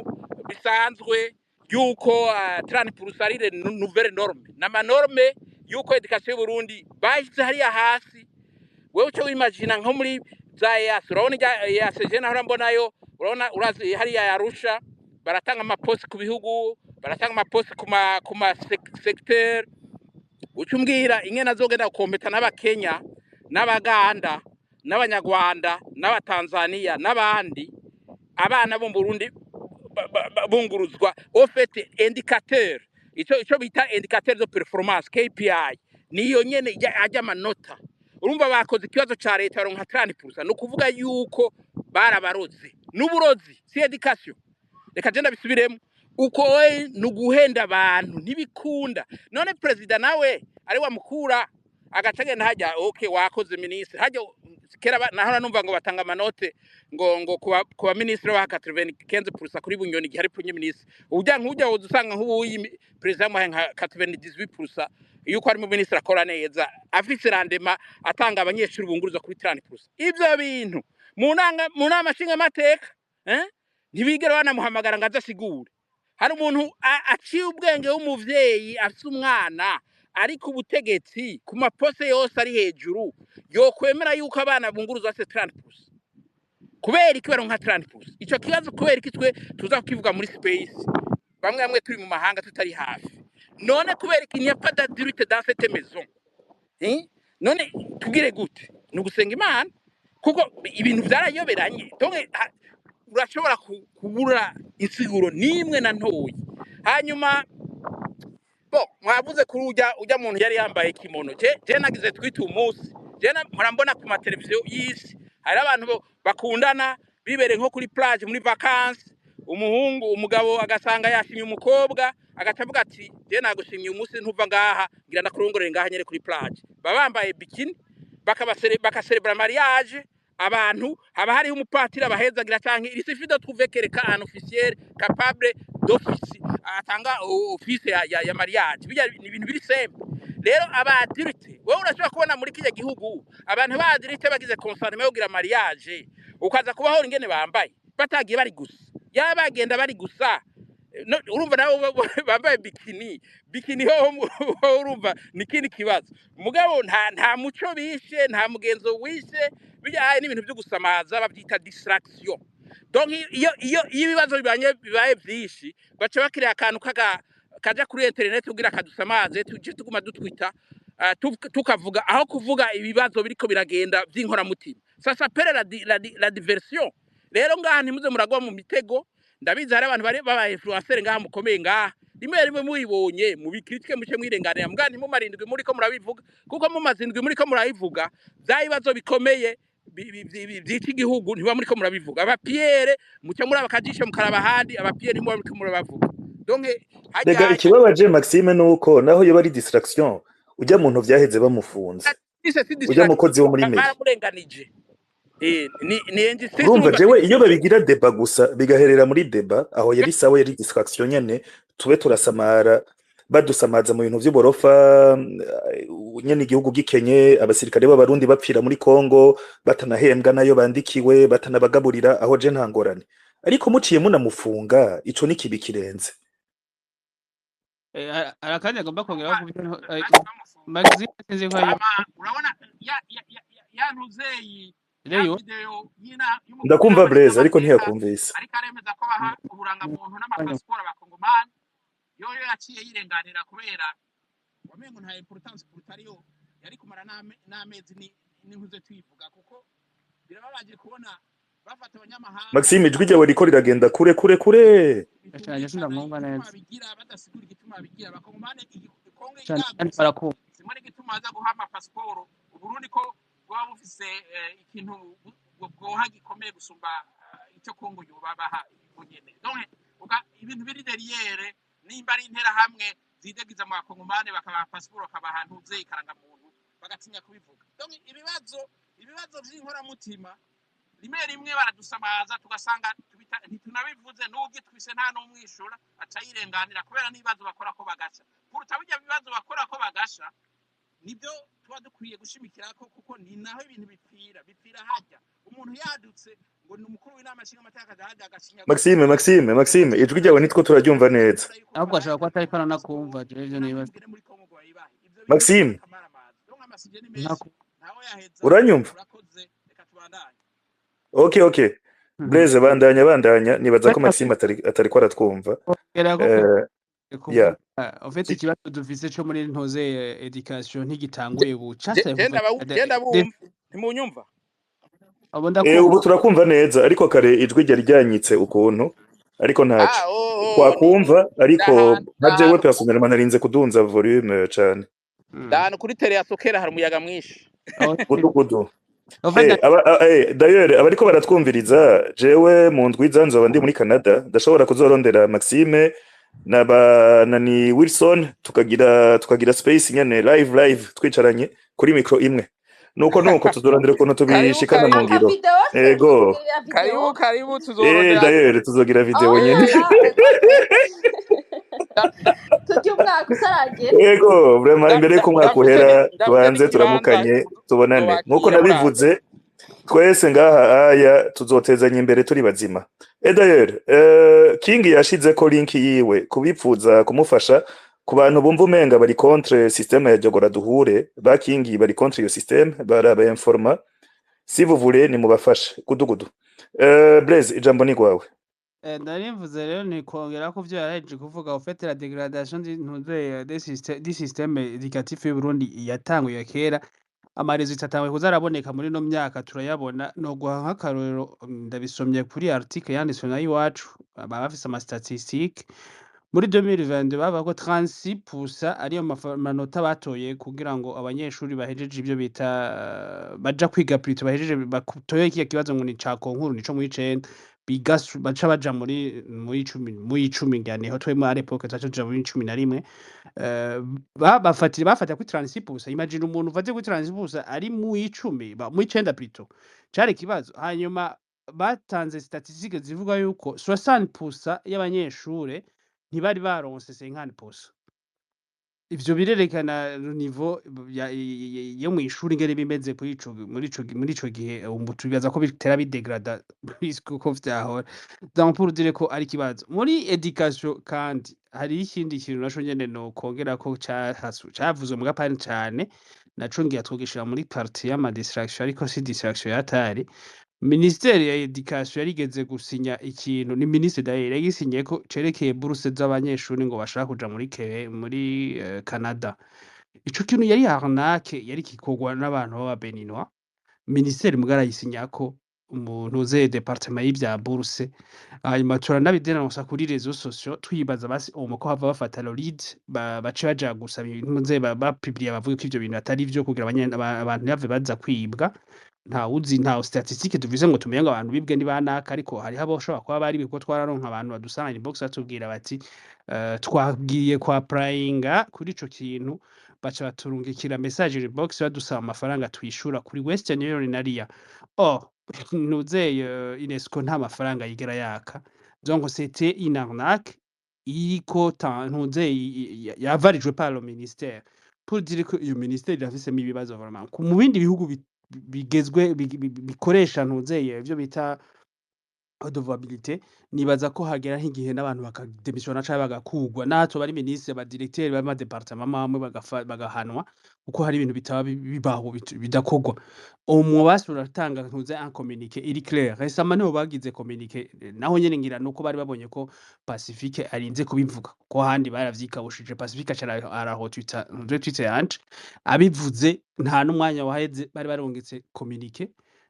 bisanzwe yuko 30% ari le nouvelle norme, n'ama norme yuko éducation y'u Burundi bashize hariya hasi. Wewe uco wimagina nko muri za EAC, urabona ijya EAC, je nahora mbonayo, urabona, urazi hariya Arusha baratanga amaposi ku bihugu, baratanga amaposi ku ma secteur. Uca umbwira ingene azogenda gukompeta n'Abakenya, n'Abaganda, n'Abanyarwanda, n'Abatanzania n'abandi, abana bo mu Burundi bunguruzwa. Au fait, indicateur, ico bita indicateur de performance, KPI, niyo nyene ajya amanota. Urumva bakoze ikibazo ca leta baronka 30%, ni ukuvuga yuko barabaroze n'uburozi, si éducation. Reka je ndabisubiremo uko we ni uguhenda abantu, ntibikunda. None perezida nawe ari wamukura agaca agenda hajya, okay, wakoze minisitiri hajya kera nahora numva ngo batanga amanote ngo kuba minisitiri baha 95% kuri Bunyoni igihe ari premier ministre. Ujya nk'ujya woza usanga nk'ubu perezida yamuhaye nka 98% yuko ari mu minisitiri akora neza, afise rendement, atanga abanyeshuri bunguruza kuri 30%. Ivyo bintu mu nama nshingamateka, ntibigera banamuhamagara ngo aze asigure. Hari umuntu aciye ubwenge w'umuvyeyi afise umwana ariko ubutegetsi ku mapose yose ari hejuru yokwemera yuko abana bunguruza bafise 30%? Kubera iki baronka 30%? Ico kibazo kubera iki twe tuza kukivuga muri space, bamwe bamwe turi mu mahanga tutari hafi? None kubera iki n'y a pas d'adulte dans cette maison, eh? None tugire gute? Ni ugusenga Imana, kuko ibintu vyarayoberanye. Donc urashobora kubura insiguro n'imwe na ntoyi. Hanyuma bo mwavuze kuri ujya muntu yari yambaye kimono, je nagize twita umunsi, je mpora mbona ku mateleviziyo y'isi hari abantu bakundana bibereye nko kuri plage muri vacances, umuhungu, umugabo agasanga yashimye umukobwa, agaca avuga ati: "Je nagushimye, umunsi ntuva ngaha, ngira ndakurongorere ngaha nyere kuri plage." Baba bambaye bikini, bakaserebra mariage. Abantu haba hariho umupatiri abahezagira, canke il suffit de trouver quelqu'un, un officiel capable d'office, atanga office ya mariage. Bijya ni ibintu biri simple. Rero aba adulte, wowe urashobora kubona muri kirya gihugu abantu ba adulte bagize consentement yo kugira mariage, ukaza kubahora ingene bambaye, batagiye bari gusa, yaba bagenda bari gusa. No, urumva nabo bambaye bikini, bikini hoho urumva ni ikindi kibazo. Mugabo nta muco bishe, nta mugenzo wishe. Bijya n'ibintu byo gusamaza, babyita distraction. Donc iyo ibibazo bibaye byinshi, baca bakiriya akantu kaga kaja kuri internet kugira kadusamaze, tuje tuguma dutwita. Tukavuga aho kuvuga ibibazo biriko biragenda vy'inkoramutima, ça s'appelle la diversion. Rero ngaha ntimuze muragwa mu mitego. Ndabizi hari abantu bari baba influencer ngaha mukomeye ngaha, rimwe rimwe muyibonye mubicritiquer, muce mwirenganira, mbwa ntimumara indwi muriko murabivuga, kuko mumaze indwi muriko murabivuga, vya bibazo bikomeye vy'iki gihugu ntiba muriko murabivuga. Abapiyere muce muri abakajisho mukaraba ahandi, abapiyere ntimuba muriko murabavuga. Donc Rega hajya ikibabaje, Maxime, nuko naho yoba ari distraction, ujya muntu vyaheze bamufunze, si ujya distraction, mukozi wo muri mairie. Baramurenganije. Ni injustice. Urumva, Urumva. Jewe iyo babigira débat gusa, bigaherera muri débat, aho yari sawa, yari distraction nyene, tube turasamara, badusamaza mu bintu vy'uborofa nyene, igihugu gikenye, abasirikare b'Abarundi bapfira muri Kongo batanahembwa nayo bandikiwe, batanabagaburira, aho je nta ngorane. Ariko muciye munamufunga, ico ni kibi kirenze. Hari akandi agomba kongeraho ku byo Bamufunga. Maxime, sinzi ko ari Ama urabona ya ntuzeyi ya Reyo. video y'ina y'umukuru Ndakumva, w'inama Blaise, ariko nshingamateka ntiyakumvise. ariko aremeza ko baha uburangamuntu n'amapasiporo abakongomani, yoyo yaciye yirenganira kubera wamengo nta importance kuruta ariyo yari kumara n'amezi n'intuze tuyivuga, kuko birababaje kubona bafata abanyamahanga. Maxime, ijwi ryawe riko riragenda kure kure kure. Cyane, Bitumvikana sindamwumva igituma neza. bigira badasigura igituma bigira abakongomani, Kongo Cyane kandi igagutse barakumva. Simwe n'igituma baza guha amapasiporo Uburundi, ko bwaba bufise ikintu bwoha gikomeye gusumba icyo Kongo yobabaha bunyene. Donc ibintu biri derrière, nimba ari interahamwe zidegiza mu bakongomani, bakabaha pasiporo, bakabaha ntuze ikarangamuntu, bagatinya kubivuga. Donc ibibazo vy'inkoramutima rimwe rimwe baradusamaza, tugasanga ntitunabivuze, n'ugitwise nta n'umwishura, aca yirenganira kubera n'ibibazo bakora ko bagasha kuruta bijya bibazo bakora ko bagasha. Nibyo tuba dukwiye gushimikirako, kuko ni naho ibintu bipfira. Hajya umuntu yadutse ngo ni umukuru w'inama nshingamateka, akajya agashinyagura. Maxime, Maxime, Maxime, ijwi ryawe nitwo turaryumva neza. Ahubwo ashobora kuba atariko aranakumva, jewe ivyo nibaza. Maxime, uranyumva? Okay. Blaise, bandanya, bandanya. Nibaza ko Maxime atariko aratwumva. Kongera ko Yeah. kuvuga, en fait, ikibazo dufise co muri ntoze education ntigitanguye buca cyane kuva Genda bumva, ntimunyumva? Abo Ubu ndakumva. Turakumva neza, ariko kare ijwi ryari ryanyitse ukuntu, ariko ntaco. Ah, oh, Twakumva, ariko ndahantu nka jewe ndahantu personnellement narinze kudunza volume cane. Ndahantu kuri tele ya sokera hari umuyaga mwinshi. Gudu gudu. En fait, D'ailleurs, abariko baratwumviriza, jewe mu ndwiza nzoba ndi muri Canada, ndashobora kuzorondera Maxime na ba na ni Wilson, tukagira space nyene live live, twicaranye kuri micro imwe. Nuko tuzorondera ukuntu Karibu. tubishikana mu Karibu. ngiro. Akavideo se? Ego. Tuzogirira video. Karibu, karibu, tuzorondera. D'ailleurs tuzogira video Oh nyene. là là, turya umwaka utaragera. Ego, vraiment, imbere yuko umwaka uhera, Ndafise tubanze n'ikibanza turamukanye, tubonane. Nkuko tuzobakira muraza. nabivuze, twese ngaha aya tuzotezanya imbere turi bazima. Et d'ailleurs, King yashizeko link yiwe kubipfuza kumufasha, ku bantu bumva umenga bari contre système ya Jogora duhure, ba King bari contre iyo système, baraba informa. Si vous voulez, nimubafashe. Gudu gudu. Blaise, ijambo ni gwawe. Nari mvuze rero ni kongera ko vyo yarahejeje kuvuga, au fait, la dégradation du système éducatif y'u Burundi yatanguye kera. Ama résultats atanguye kuza araboneka muri no myaka, turayabona. Noguha nk'akarorero, ndabisomye kuri article yanditswe na Iwacu, baba bafise ama statistique. Muri 2022 bavuga ko 36% ariyo manota batoye kugira ngo abanyeshuri bahejeje ivyo bita baja kwiga, plutôt bahejeje batoye kiya kibazo ngo ni ca concours, nico mu w'icenda biga, baca baja muri 10, muri 10 ngira niho twebwe à l'époque twaca tuja muri 11. Bafatira bafata kuri 36%. Imagine umuntu ufate kuri 36% ari mu 10, mu 9 plutôt, cari ikibazo. Hanyuma batanze statistique zivuga yuko 60% y'abanyeshure ntibari baronse 50%. Ivyo birerekana niveau yo mw'ishuri ingene bimeze kuri ico muri ico gihe. Ubu tubibaza ko bitera bidégrada uko vyahora. Donc pour dire ko ari ikibazo muri education. Kandi hariho ikindi kintu naco nyene nokongerako cavuzwe mu gapani cane, naco ngira twogishira muri partie y'ama distraction, ariko si distraction yatari. Ministère ya education yarigeze gusinya ikintu, ni ministre d'ailleurs yagisinyeko, cerekeye bourse z'abanyeshuri ngo bashaka kuja muri Canada. Ico kintu yari arnaque, yari gikorwa n'abantu b'aba Béninois. Ministère muga arayisinyako umuntu uze département y'ivya bourse. Hanyuma turanabidenonsa kuri réseaux sociaux, twibaza basi uwo ko hava bafata le lead, bace baja gusaba ibintu nze bapublier, bavuge ko ivyo bintu atari vyo, kugira abantu ntibave baza kwibwa. Ntawuzi, nta statistique tuvuze ngo tumenye ngo abantu bibwe ni banaka, ariko hariho aboshobora kuba bari, kuko twararonka abantu badusanga inbox batubwira bati twagiye kwa applyinga kuri ico kintu, baca baturungikira message inbox badusaba amafaranga twishura kuri Western Union na Ria. Or nuzeye UNESCO nta mafaranga yigera yaka. Donc c'était une arnaque iriko ntuze yavarijwe par le ministère, pour dire que iyo ministère irafisemo ibibazo vraiment. Mu bindi bihugu bigezwe bikoresha ntuzeye ivyo bita redevabilité, nibaza ko hagera nk'igihe n'abantu bakademissiona canke bagakugwa, natwe bari ministre, ba directeur b'ama département amwe bagahanwa, kuko hari ibintu bitaba bibaho bidakorwa. Umwe basi uratanga ntuze un communiqué iri clair. Récemment niho bagize communiqué, naho nyene ngira nuko bari babonye ko Pacifique arinze kubivuga, kuko ahandi baravyikabushije. Pacifique aca arahotwita ntuze Twitter yanje abivuze, nta n'umwanya waheze bari barungitse communiqué,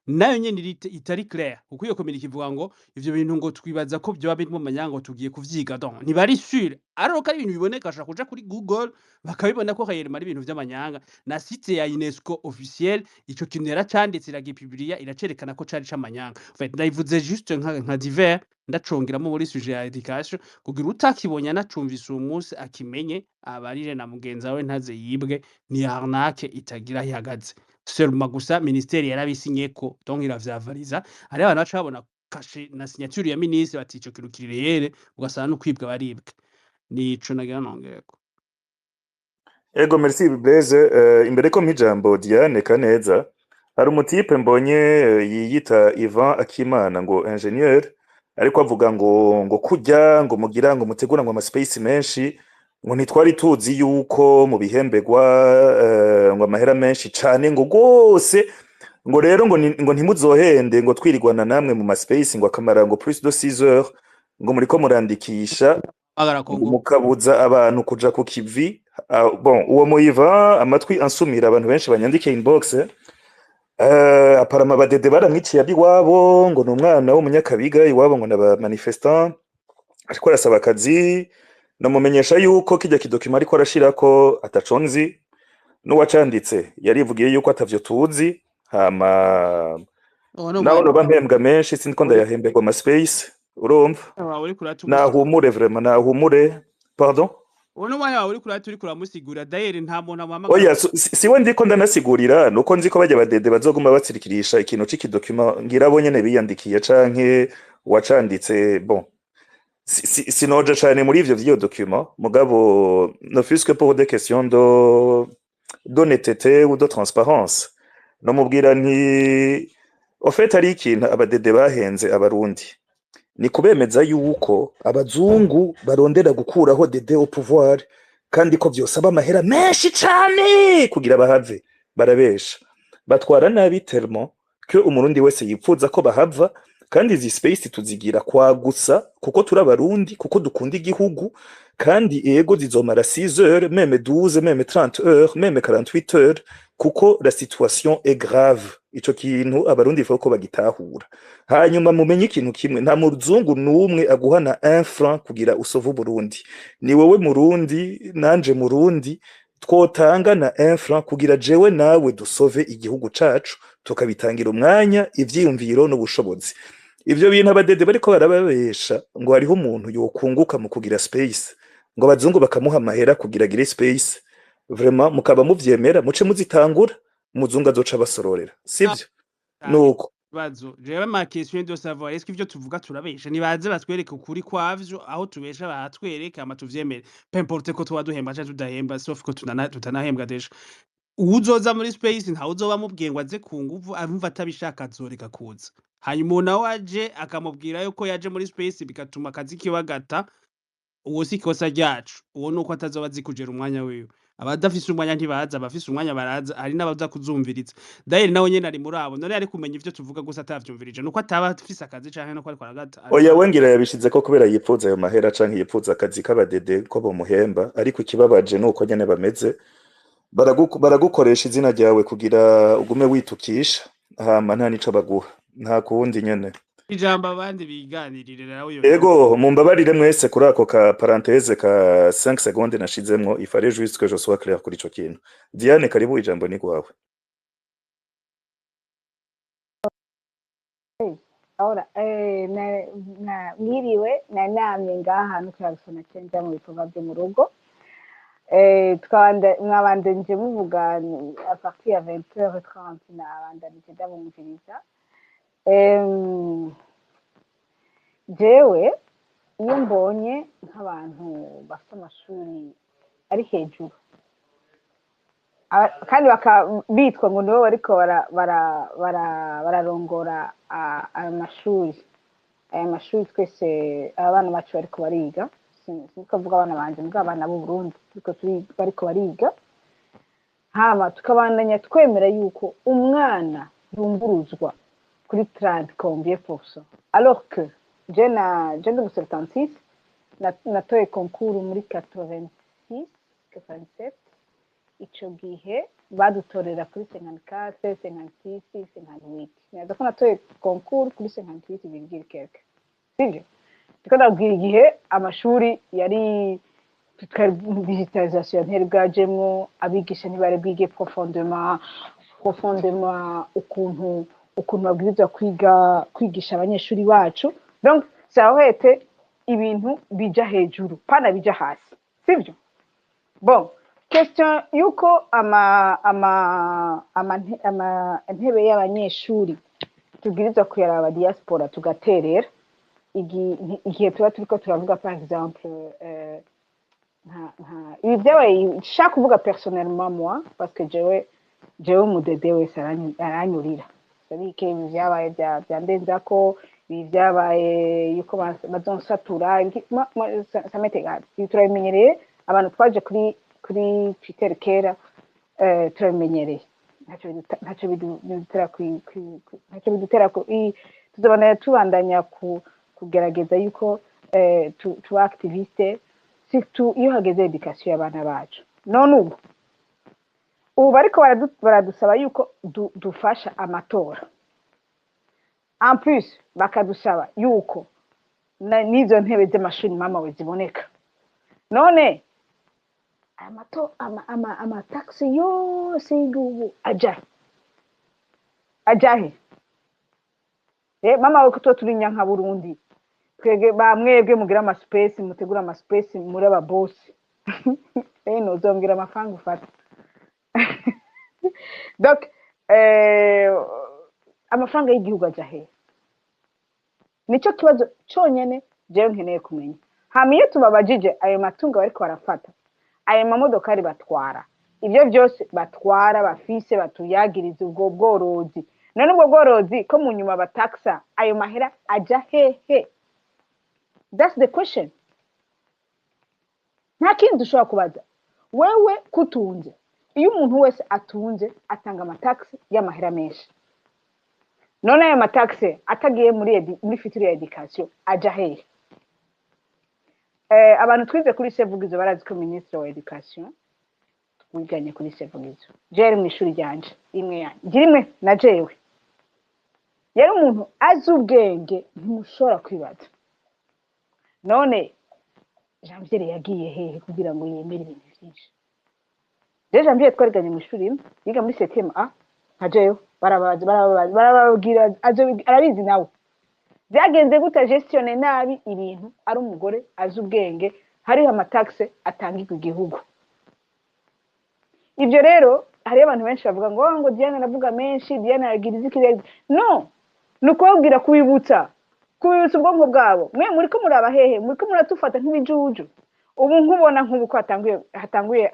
nayo nyene itari clair, kuko iyo communiqué ivuga ngo ivyo bintu ngo twibaza ko vyoba biri mu manyanga, ngo tugiye kuvyiga. Donc ntibari sûr, alors ko ari ibintu biboneka, bashobora kuja kuri Google bakabibona ko réellement ari ibintu vy'amanyanga. Na site ya UNESCO officiel ico kintu yaracanditse, iragipublia, iracerekana ko cari c'amanyanga. En fait, ndayivuze juste nka divers, ndacongeramo muri sujet ya éducation, kugira utakibonye anacumvise uwo munsi akimenye, abarire na mugenzi wawe ntaze yibwe. Ni arnaque itagira aho ihagaze. Seulement gusa ministère yarabisinyeko, donc iravyavariza. Hariho abantu baca babona cachet na signature ya ministre, bati ico kintu kiri réel, ugasanga no kwibwa baribwe. Nico nagira nongereko. Ego, merci Blaise. Imbere ko mpijambo Diane Kaneza, hari umutipe mbonye yiyita Ivan Akimana, ngo ingénieur, ariko avuga ngo kurya ngo mugira ngo mutegura ngo ama space menshi, ngo ntitwari tuzi yuko mu bihembegwa ngo amahera menshi cane ngo gose, ngo rero ngo ngo ntimuzohende ngo twirigwana namwe mu ma space, ngo akamara ngo plus de 6 heures, ngo muriko murandikisha Magara ngo Kongo mukabuza abantu kuja ku kivi. Bon, uwo muyiva amatwi ansumira, abantu benshi banyandikiye inbox, apparemment abadede baramwiciye abiwabo, ngo ni umwana w'umunyakabiga, iwabo ngo n'aba manifestant, ariko arasaba akazi. Namumenyesha yuko kijya kidokima ariko arashirako ataco nzi, n'uwacanditse yarivugiye yuko atavyo tuzi. Hama uwo ni naho umwanya noba mpembwa menshi, sindiko ndayahemberwa ama space, urumva. Wawe uriko uratuma Nahumure, vraiment nahumure, pardon. Uwo ni umwanya wawe uriko urata, uriko uramusigura. D'ailleurs nta muntu amuhamagara. Oya, siwe ndiko ndanasigurira, nuko nzi ko bajya badede bazoguma batsirikirisha ikintu c'ikidokima, ngira bo nyene biyandikiye canke uwacanditse. Bon, sinoja cane muri ivyo vy'iyo document, mugabo ne fût-ce que pour des questions de d'honnêteté ou de transparence, nomubwira nti au fait hari ikintu abadede bahenze abarundi, ni kubemeza yuko abazungu barondera gukuraho dede au pouvoir, kandi ko vyosaba amahera menshi cane kugira bahave. Barabesha, batwara nabi tellement que umurundi wese yipfuza ko bahava. Kandi izi space tuzigira kwagusa kuko turi abarundi, kuko dukunda igihugu. Kandi ego zizomara 6 heures, même 12, même 30 heures, même 48 heures, kuko la situation est grave. Ico kintu abarundi faut ko bagitahura. Hanyuma mumenye ikintu kimwe: nta muzungu n'umwe aguhana 1 franc kugira usove Burundi. Ni wewe murundi, nanje murundi, twotanga na 1 franc kugira jewe nawe dusove igihugu cacu, tukabitangira umwanya, ivyiyumviro n'ubushobozi. Ivyo bintu abadede bariko barababesha ngo hariho umuntu yokunguka mu kugira space, ngo abazungu bakamuha amahera kugira agire space, vraiment mukaba muvyemera, muce muzitangura, umuzungu azoca abasororera, sivyo? Nuko Bibazo jewe, ma question de savoir est-ce que ivyo tuvuga turabesha. Nibaze batwereke ukuri kwavyo, aho tubesha bahatwereke, hama tuvyemere, peu importe ko tuba duhemba canke tudahemba, sauf ko tutanahembwa déjà. Uwuzoza muri space ntawe uzoba amubwiye ngo aze ku nguvu. Arumva atabishaka azoreka kuza. Hanyuma uwo nawe aje akamubwira yuko yaje muri space bigatuma akazi kiwe agata, uwo si ikosa ryacu. Uwo nuko atazoba azi kugera umwanya wiwe. Abadafise umwanya ntibaza, abafise umwanya baraza. Hari n'abaza kuzumviriza. D'ailleurs nawe nyene ari muri abo. None ari kumenya ivyo tuvuga gusa atavyumvirije, nuko ataba afise akazi canke nuko ariko aragata ariko Oya, we ngira yabishizeko kubera yipfuza ayo mahera canke yipfuza akazi k'abadede ko bomuhemba. Ariko ikibabaje nuko nyene bameze. Baragukoresha izina ryawe kugira ugume witukisha, hama nta nico baguha, nta kuwundi nyene. Ijambo abandi biganirire nawe iyo. Ego, mumbabarire mwese kuri ako ka parenthèse ka 5 secondes nashizemwo. Il fallait juste que je sois clair kuri ico kintu. Diane, karibu, ijambo ni gwawe. Ahora, mwiriwe, nari namye ngaha no kurabisona cenja mu bikorwa byo mu rugo. Mwabandanije muvuga à partir ya 20h30, nabandanije ndabumviriza. Jewe iyo mbonye nk'abantu bafite amashuri ari hejuru, kandi bitwa ngo nibo bariko bararongora aya mashuri twese abana bacu bariko bariga, siniko mvuga abana banje, mbwa abana b'u Burundi turiko bariko bariga, hama tukabandanya twemera yuko umwana yunguruzwa kuri 30 combien pour cent, alors que je ndi mu 76, natoye concours muri 86, 87. Ico gihe badutorera kuri 54, 56, 58. Neza ko natoye concours kuri 58 virgule quelque, sivyo? Ndiko ndabwira igihe amashuri yari twari digitalisation ntiyari bwajemwo, abigisha ntibari bwige profondément ukuntu babwirizwa kwiga kwigisha abanyeshuri bacu. Donc ça aurait été ibintu bija hejuru, pana bija hasi, sivyo? Bon, question yuko ama intebe y'abanyeshuri tubwirizwa kuyaraba diaspora tugaterera igihe tuba turiko turavuga, par exemple, nka ibi byabaye, nshaka kuvuga personnellement moi, parce que jewe umudede wese aranyurira. C'est-à-dire que ibi byabaye bya Ndenzako, ibi byabaye yuko bazonsatura, ça m'est égal. Ibi turabimenyereye, abantu twaje kuri Twitter kera, turabimenyereye. Ntacyo bidutera ntacyo bidutera tuzobandanya tubandanya kugerageza yuko tuba activiste, surtout iyo hageze éducation y'abana bacu. None ubu bariko baradusaba yuko dufasha amatora, en plus bakadusaba yuko n'izo ntebe z'amashuri mama we ziboneka. None amataxes yose y'igihugu aja he? Mama we, ko tuba turi nka Burundi, twebwe bamwebwe mugira amaspace, mutegura amaspace muri ababosi, ntuzombwira amafaranga ufata. Donc amafaranga y'igihugu aja he? Nico kibazo conyene jewe nkeneye kumenya. Hama iyo tubabajije ayo matungo bariko barafata, ayo mamodokari batwara, ibyo byose batwara bafise, batuyagiriza ubwo bworozi. None ubwo bworozi ko mu nyuma bataksa, ayo mahera aja hehe? That's the question. Nta kindi dushobora kubaza. Wewe kutunze, iyo umuntu wese atunze atanga amataxes y'amahera menshi. None ayo mataxes atagiye muri future ya éducation aja hehe? Abantu twize kuri Sevugizo barazi ko ministre wa éducation twiganye kuri Sevugizo. Je yari mw'ishuri ryanje imwe yanjye rimwe na jewe, yari umuntu azi ubwenge ntimushobora kwibaza. None Janviere yagiye hehe kugira ngo yemere ibintu byinshi? Rero Janviere twariganye mu ishuri rimwe, yiga muri septième A nka jewe. Barabaza, barabaza, barababwira, arabizi nawe. Byagenze gute gestionne nabi ibintu? Ari umugore azi ubwenge, hariho amataxes atangirwa igihugu. Ibyo rero hariyo abantu benshi bavuga ngo Diane aravuga menshi, Diane aragira iziki. No ni ukubabwira, kubibutsa ubwonko bwabo. Mwe muri ko muraba hehe? Muri ko muratufata nk'ibijuju. Ubu nkubona nk'ubu ko hatanguye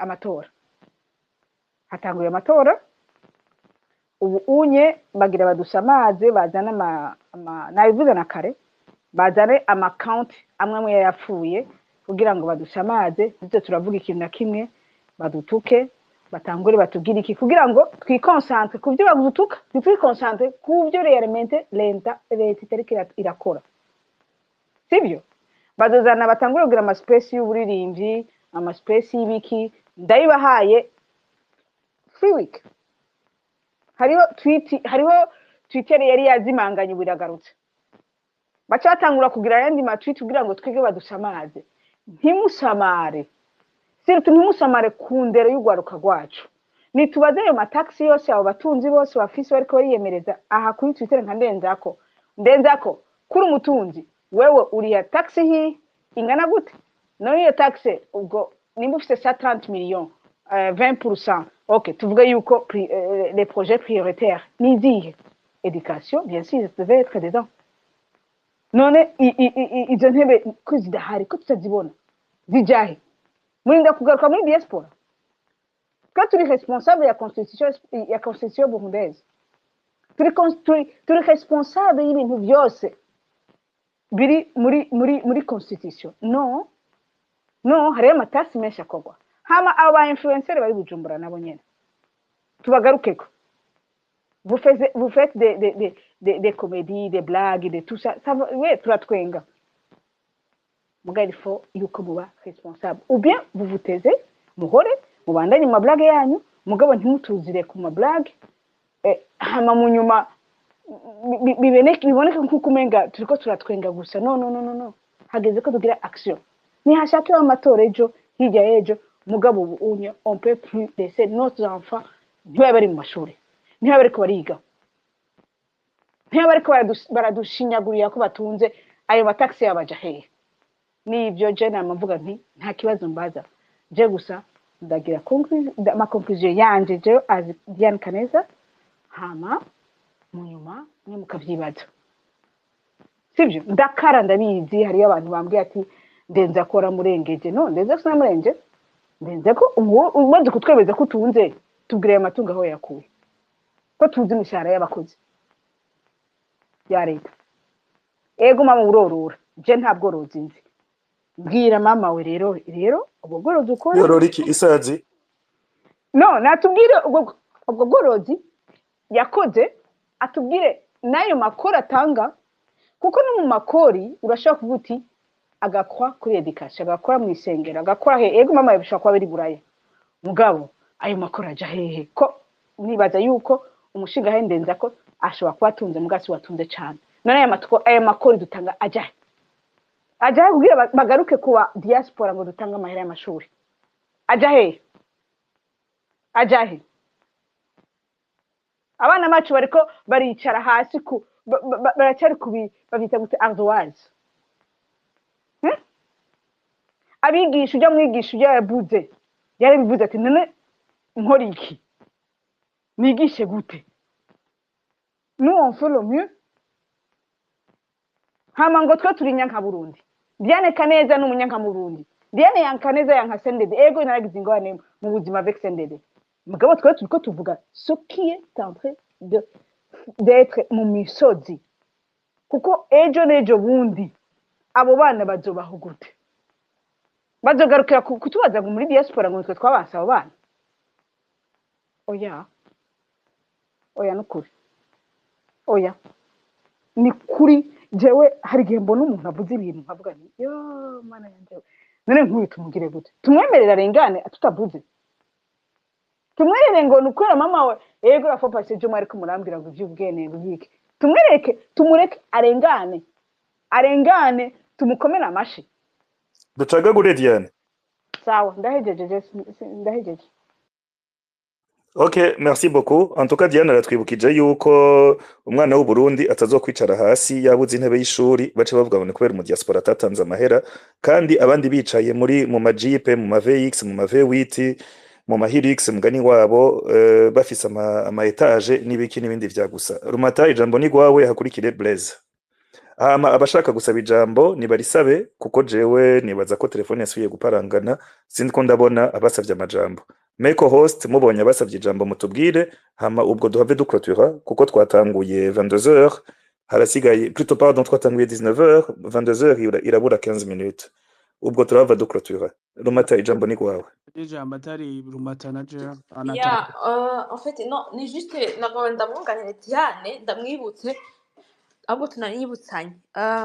amatora ubu unye bagira badusamaze, bazane ama nabivuze na kare, bazane amacomptes amwe amwe yapfuye kugira ngo badusamaze, ntitwe turavuga ikintu na kimwe, badutuke, batangure batubwire iki, kugira ngo twiconcentre ku byo badutuka, ntitwiconcentre ku byo réellement leta itariko irakora. Sibyo? Bazozana batangure kugira amaspace y'uburirimbyi, amaspace y'ibiki, ndabibahaye. Free week. Hariho tweet, hariho Twitter yari yazimanganye, ubu iragarutse. Baca batangura kugira ayandi ma tweet kugira ngo twige badusamaze. Ntimusamare, surtout ntimusamare ku ndero y'urwaruka rwacu. Nitubaze ayo mataxes yose abo batunzi bose bafise bariko bariyemereza aha kuri Twitter, nka Ndenzako. Ndenzako, kuri umutunzi wewe uriha taxe hi ingana gute? None iyo taxe ubwo nimba ufise 130 millions, 20%, ok, tuvuge yuko les projets prioritaires ni izihe? Éducation, bien sûr, ça devait être dedans. None izo ntebe ko zidahari, ko tutazibona, zijahe? Murinda kugaruka muri diaspora? Twe turi responsable ya constitution, ya constitution burundaise. Turi responsable y'ibintu byose biri muri constitution. No, no, hariyo amataxes menshi akorwa. Hama abo ba influenceur bari Bujumbura nabo nyene tubagarukeko. Vous faites des comédies, des blagues, de tout ça, ça va, oui, turatwenga. Muga il faut yuko muba responsable, ou bien vous vous taisez, muhore mubandanye mu mablagues yanyu, mugabo ntimutuzire ku mablagues, hama mu nyuma biboneke nk'uko umenga turiko turatwenga gusa. No, no, no, no, no, hageze ko tugira action. Nihashake amatora ejo, hirya y'ejo, mugabo ubu unye on peut plus laisser nos enfants ntibabe bari mu mashuri, ntibabe bariko bariga, ntibabe bariko baradushinyagurira ko batunze. Ayo mataxes yabaja hehe? Nivyo je nama mvuga nti nta kibazo mbaza. Je gusa ndagira ma conclusion yanje je as Diane Kaneza, hama mu nyuma mwe mukavyibaza. Sivyo? Ndakara, ndabizi, hariyo abantu bambwiye ati ndenze akora murengeje. No, ndenze sinamurengeje. Ndenze ko uwo umaze kutwemeza ko utunze, tubwire ayo matungo aho yakuye, ko tuzi imishahara y'abakozi ya leta. Ego mama, urorora, je nta bworozi nzi. Mbwira mama we rero ubwo bworozi ukora. Yorora iki? Isazi? No, natubwire ubwo bworozi yakoze, atubwire n'ayo makori atanga, kuko no mu makori urashobora kuvuga uti agakora kuri éducation, agakora mu isengero, agakora he. Ego mama, bishobora kuba biri Buraya, mugabo ayo makori aja hehe? Ko nibaza yuko umushinga hendenza ko ashobora kuba atunze, mugasi watunze cane. None ayo makori dutanga aja he? Aja he kugira bagaruke kuba diaspora ngo dutange amahera y'amashuri? Aja hehe? Aja he? Abana bacu bariko baricara hasi ku baracyari kubi babyita gute, ardoise. Abigisha, ujya mwigisha ujya yabuze, yarabivuze ati none nkora iki, nigishe gute? Nous, on fait le mieux. Hama ngo twe turi Burundi. Diane Kaneza ni umunyanka Burundi. Diane yanka neza, yanka CNDD. Ego, naragize ingorane mu buzima avec CNDD, mugabo twe turiko tuvuga ce qui est en train de d'être mu misozi, kuko ejo n'ejo bundi abo bana bazobaho gute? Bazogarukira kutubaza ngo muri diaspora ngo nitwe twabanse abo bana? Oya, oya, nukuri, oya, ni kuri. Jewe hari igihe mbona umuntu avuze ibintu nkavuga nti yo mana yanje, none nk'uyu tumugire gute? Tumwemerere arengane tutavuze? Tumwerere ngo ni ukubera mama we? Yego, rafa pasi ejo mwariko murambwira ngo ivy'ubwene, ngo ivy'iki. Tumwereke, tumureke arengane, arengane, tumukomere amashi. Ducagagure, Diane. Sawa, ndahejeje je, ndahejeje. Ok, merci beaucoup. En tout cas, Diane aratwibukije yuko umwana w'u Burundi atazokwicara hasi yabuze intebe y'ishuri, bace bavuga ngo ni kubera mu diaspora atatanze amahera, kandi abandi bicaye muri mu majipe, mu ma VX, mu ma V8, mu ma Hilux, mugani wabo, bafise ama étage n'ibiki n'ibindi vya gusa. Rumata, ijambo ni gwawe, hakurikire Blaise. Hama abashaka gusaba ijambo nibarisabe, kuko jewe nibaza ko telefone yasubiye guparangana, sindi ko ndabona abasavye amajambo. Meko host, mubonye abasavye ijambo mutubwire, hama ubwo duhave duclôtura, kuko twatanguye 22h, harasigaye, plutôt pardon, twatanguye 19h, 22h irabura 15 minutes. Ubwo turahava duclôtura. Rumata, ijambo ni gwawe. N'ijambo atari Rumata na Jera anata. Ya, en fait, non, ni juste nagomba ndamwunganire Diane, ndamwibutse, ahubwo tunanibutsanye.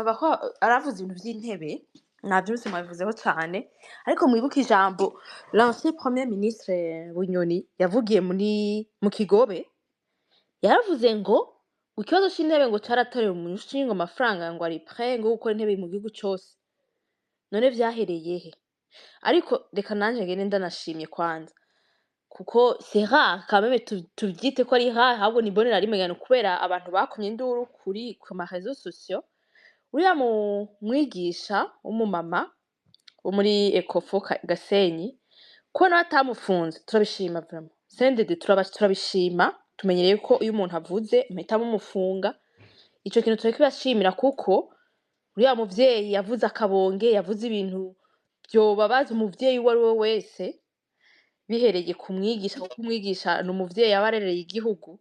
Bako aravuze ibintu vy'intebe. Navyumvise mwabivuzeho cane, ariko mwibuke ijambo l'ancien premier ministre Bunyoni yavugiye muri mu Kigobe. Yaravuze ngo ikibazo c'intebe ngo caratorewe umushi, ngo amafaranga ngo ari prêt ngo gukora intebe mu gihugu cose. None vyahereye he? Ariko reka nanje ngende ndanashimye kwanza, kuko c'est rare quand même, tuvyite ko ari rare, ahubwo ni bonera rimwe ngano kubera abantu bakomye induru kuri ku ma réseaux sociaux. Uriya mu mwigisha w'umumama wo muri Ecofo Gasenyi, ko nawe atamufunze, turabishima vraiment. CNDD turabishima. Tumenyereye ko iyo umuntu avuze muhita mumufunga. Ico kintu turakibashimira, kuko uriya muvyeyi yavuze akabonge, yavuze ibintu vyobabaza umuvyeyi uwo ari we wese, bihereye ku mwigisha, kuko umwigisha ni umuvyeyi aba arereye igihugu.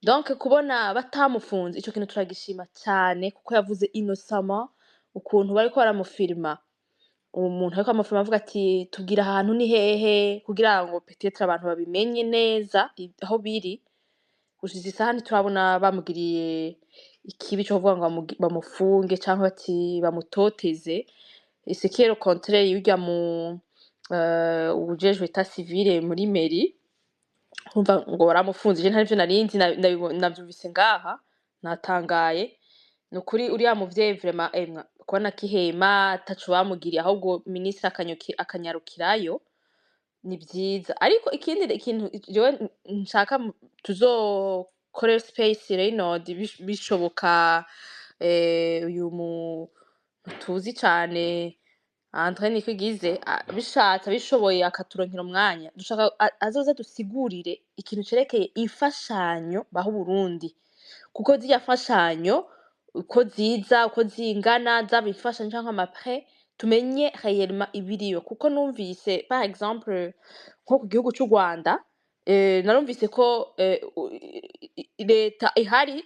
Donc kubona batamufunze, ico kintu turagishima cane, kuko yavuze innocemment ukuntu bariko baramufirima. Umuntu ariko amufirima avuga ati: "Tubwire ahantu ni hehe," kugira ngo peut-être abantu babimenye neza aho biri. Gushitsa isaha ntiturabona bamugiriye ikibi co kuvuga ngo bamufunge canke bati bamutoteze. Ce qui est le contraire y'urya mu uwujejwe état civil muri mairie, urumva ngo baramufunze. Je ntarivyo narinzi, navyumvise ngaha natangaye. Ni ukuri uriya muvyeyi vraiment, emwa kubona akihema ataco bamugiriye, ahubwo minisitiri akanyarukirayo, ni vyiza. Ariko ikindi ikintu jewe nshaka tuzokore space Reynold, bishoboka, uyu mu tuzi cane Andre Nikwigize, bishatse abishoboye akaturonkera umwanya, dushaka azoze dusigurire ikintu cerekeye imfashanyo baha Uburundi, kuko zirya mfashanyo uko ziza, uko zingana, zaba imfashanyo canke ama prêts, tumenye réellement ibiriyo. Kuko numvise par exemple nko ku gihugu c'u Rwanda, narumvise ko leta ihari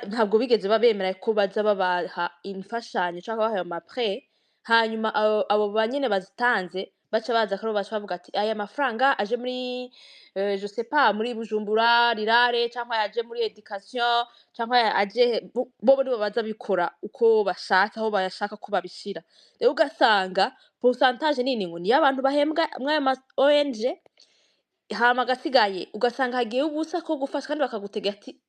ntabwo bigeze babemera ko baza babaha imfashanyo canke babaha ayo ma prêts, hanyuma abo banyene bazitanze baca baza ko baca bavuga ati aya mafaranga aje muri je sais pas, muri Bujumbura rirare, canke aje muri éducation, canke aje bo nibo baza bikora uko bashatse, aho bayashaka ko babishira. Rero ugasanga pourcentage nini ngo niyo abantu bahembwa mw'ayo ma ONG, hama agasigaye ugasanga hagiyeho ubusa ko gufasha, kandi bakagutega ati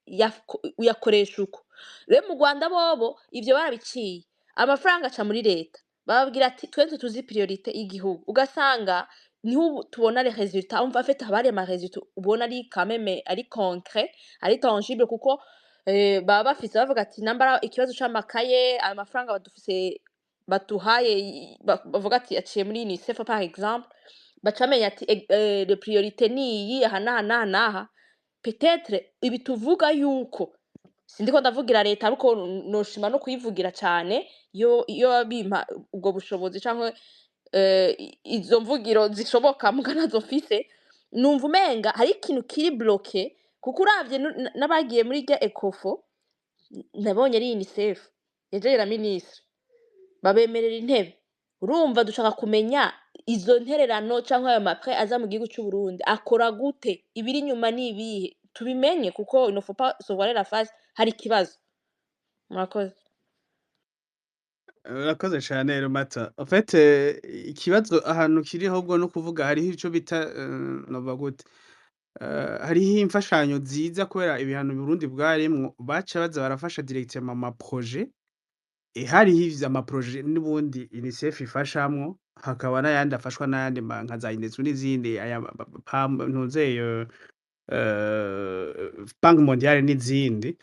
uyakoresha uko. Rero mu Rwanda bobo ivyo barabiciye, amafaranga aca muri leta, bababwira ati twese tuzi priorité y'igihugu. Ugasanga niho ubu tubona les résultats. Umva, en fait haba hari ama résultats ubona ari quand même ari concret, ari tangible, kuko baba bafise bavuga ati nambara ikibazo c'amakaye, ayo mafaranga badufise baduhaye, bavuga ati aciye muri UNICEF par exemple, baca bamenya ati le priorité niyi aha n'aha n'aha n'aha. Peut-être ibi tuvuga yuko sindiko ndavugira leta, ariko noshima no kuyivugira cane iyo bimpa ubwo bushobozi canke izo mvugiro zishoboka, muga ntazo mfise. Numva umenga hari ikintu kiri bloqué, kuko uravye n'abagiye muri rya Ecofo, nabonye ari UNICEF yejeye na ministre babemerera intebe. Urumva dushaka kumenya izo ntererano canke ayo ma prêts aza mu gihugu c'u Burundi akora gute, ibiri inyuma ni ibihe, tubimenye, kuko il ne faut pas se voiler la face, hari ikibazo. Murakoze. Urakoze cane Rumata. En fait, ikibazo ahantu kiri ahubwo no kuvuga hariho ico bita novuga gute, hariho imfashanyo ziza kubera ibihano Burundi bwarimwo, baca baza barafasha directement ama projets. Hariho ivyo ama projets n'ubundi UNICEF ifashamwo, hakaba n'ayandi afashwa n'ayandi nka za UNESCO n'izindi, aya PAM, ntuzeye, Banque mondiale n'izindi.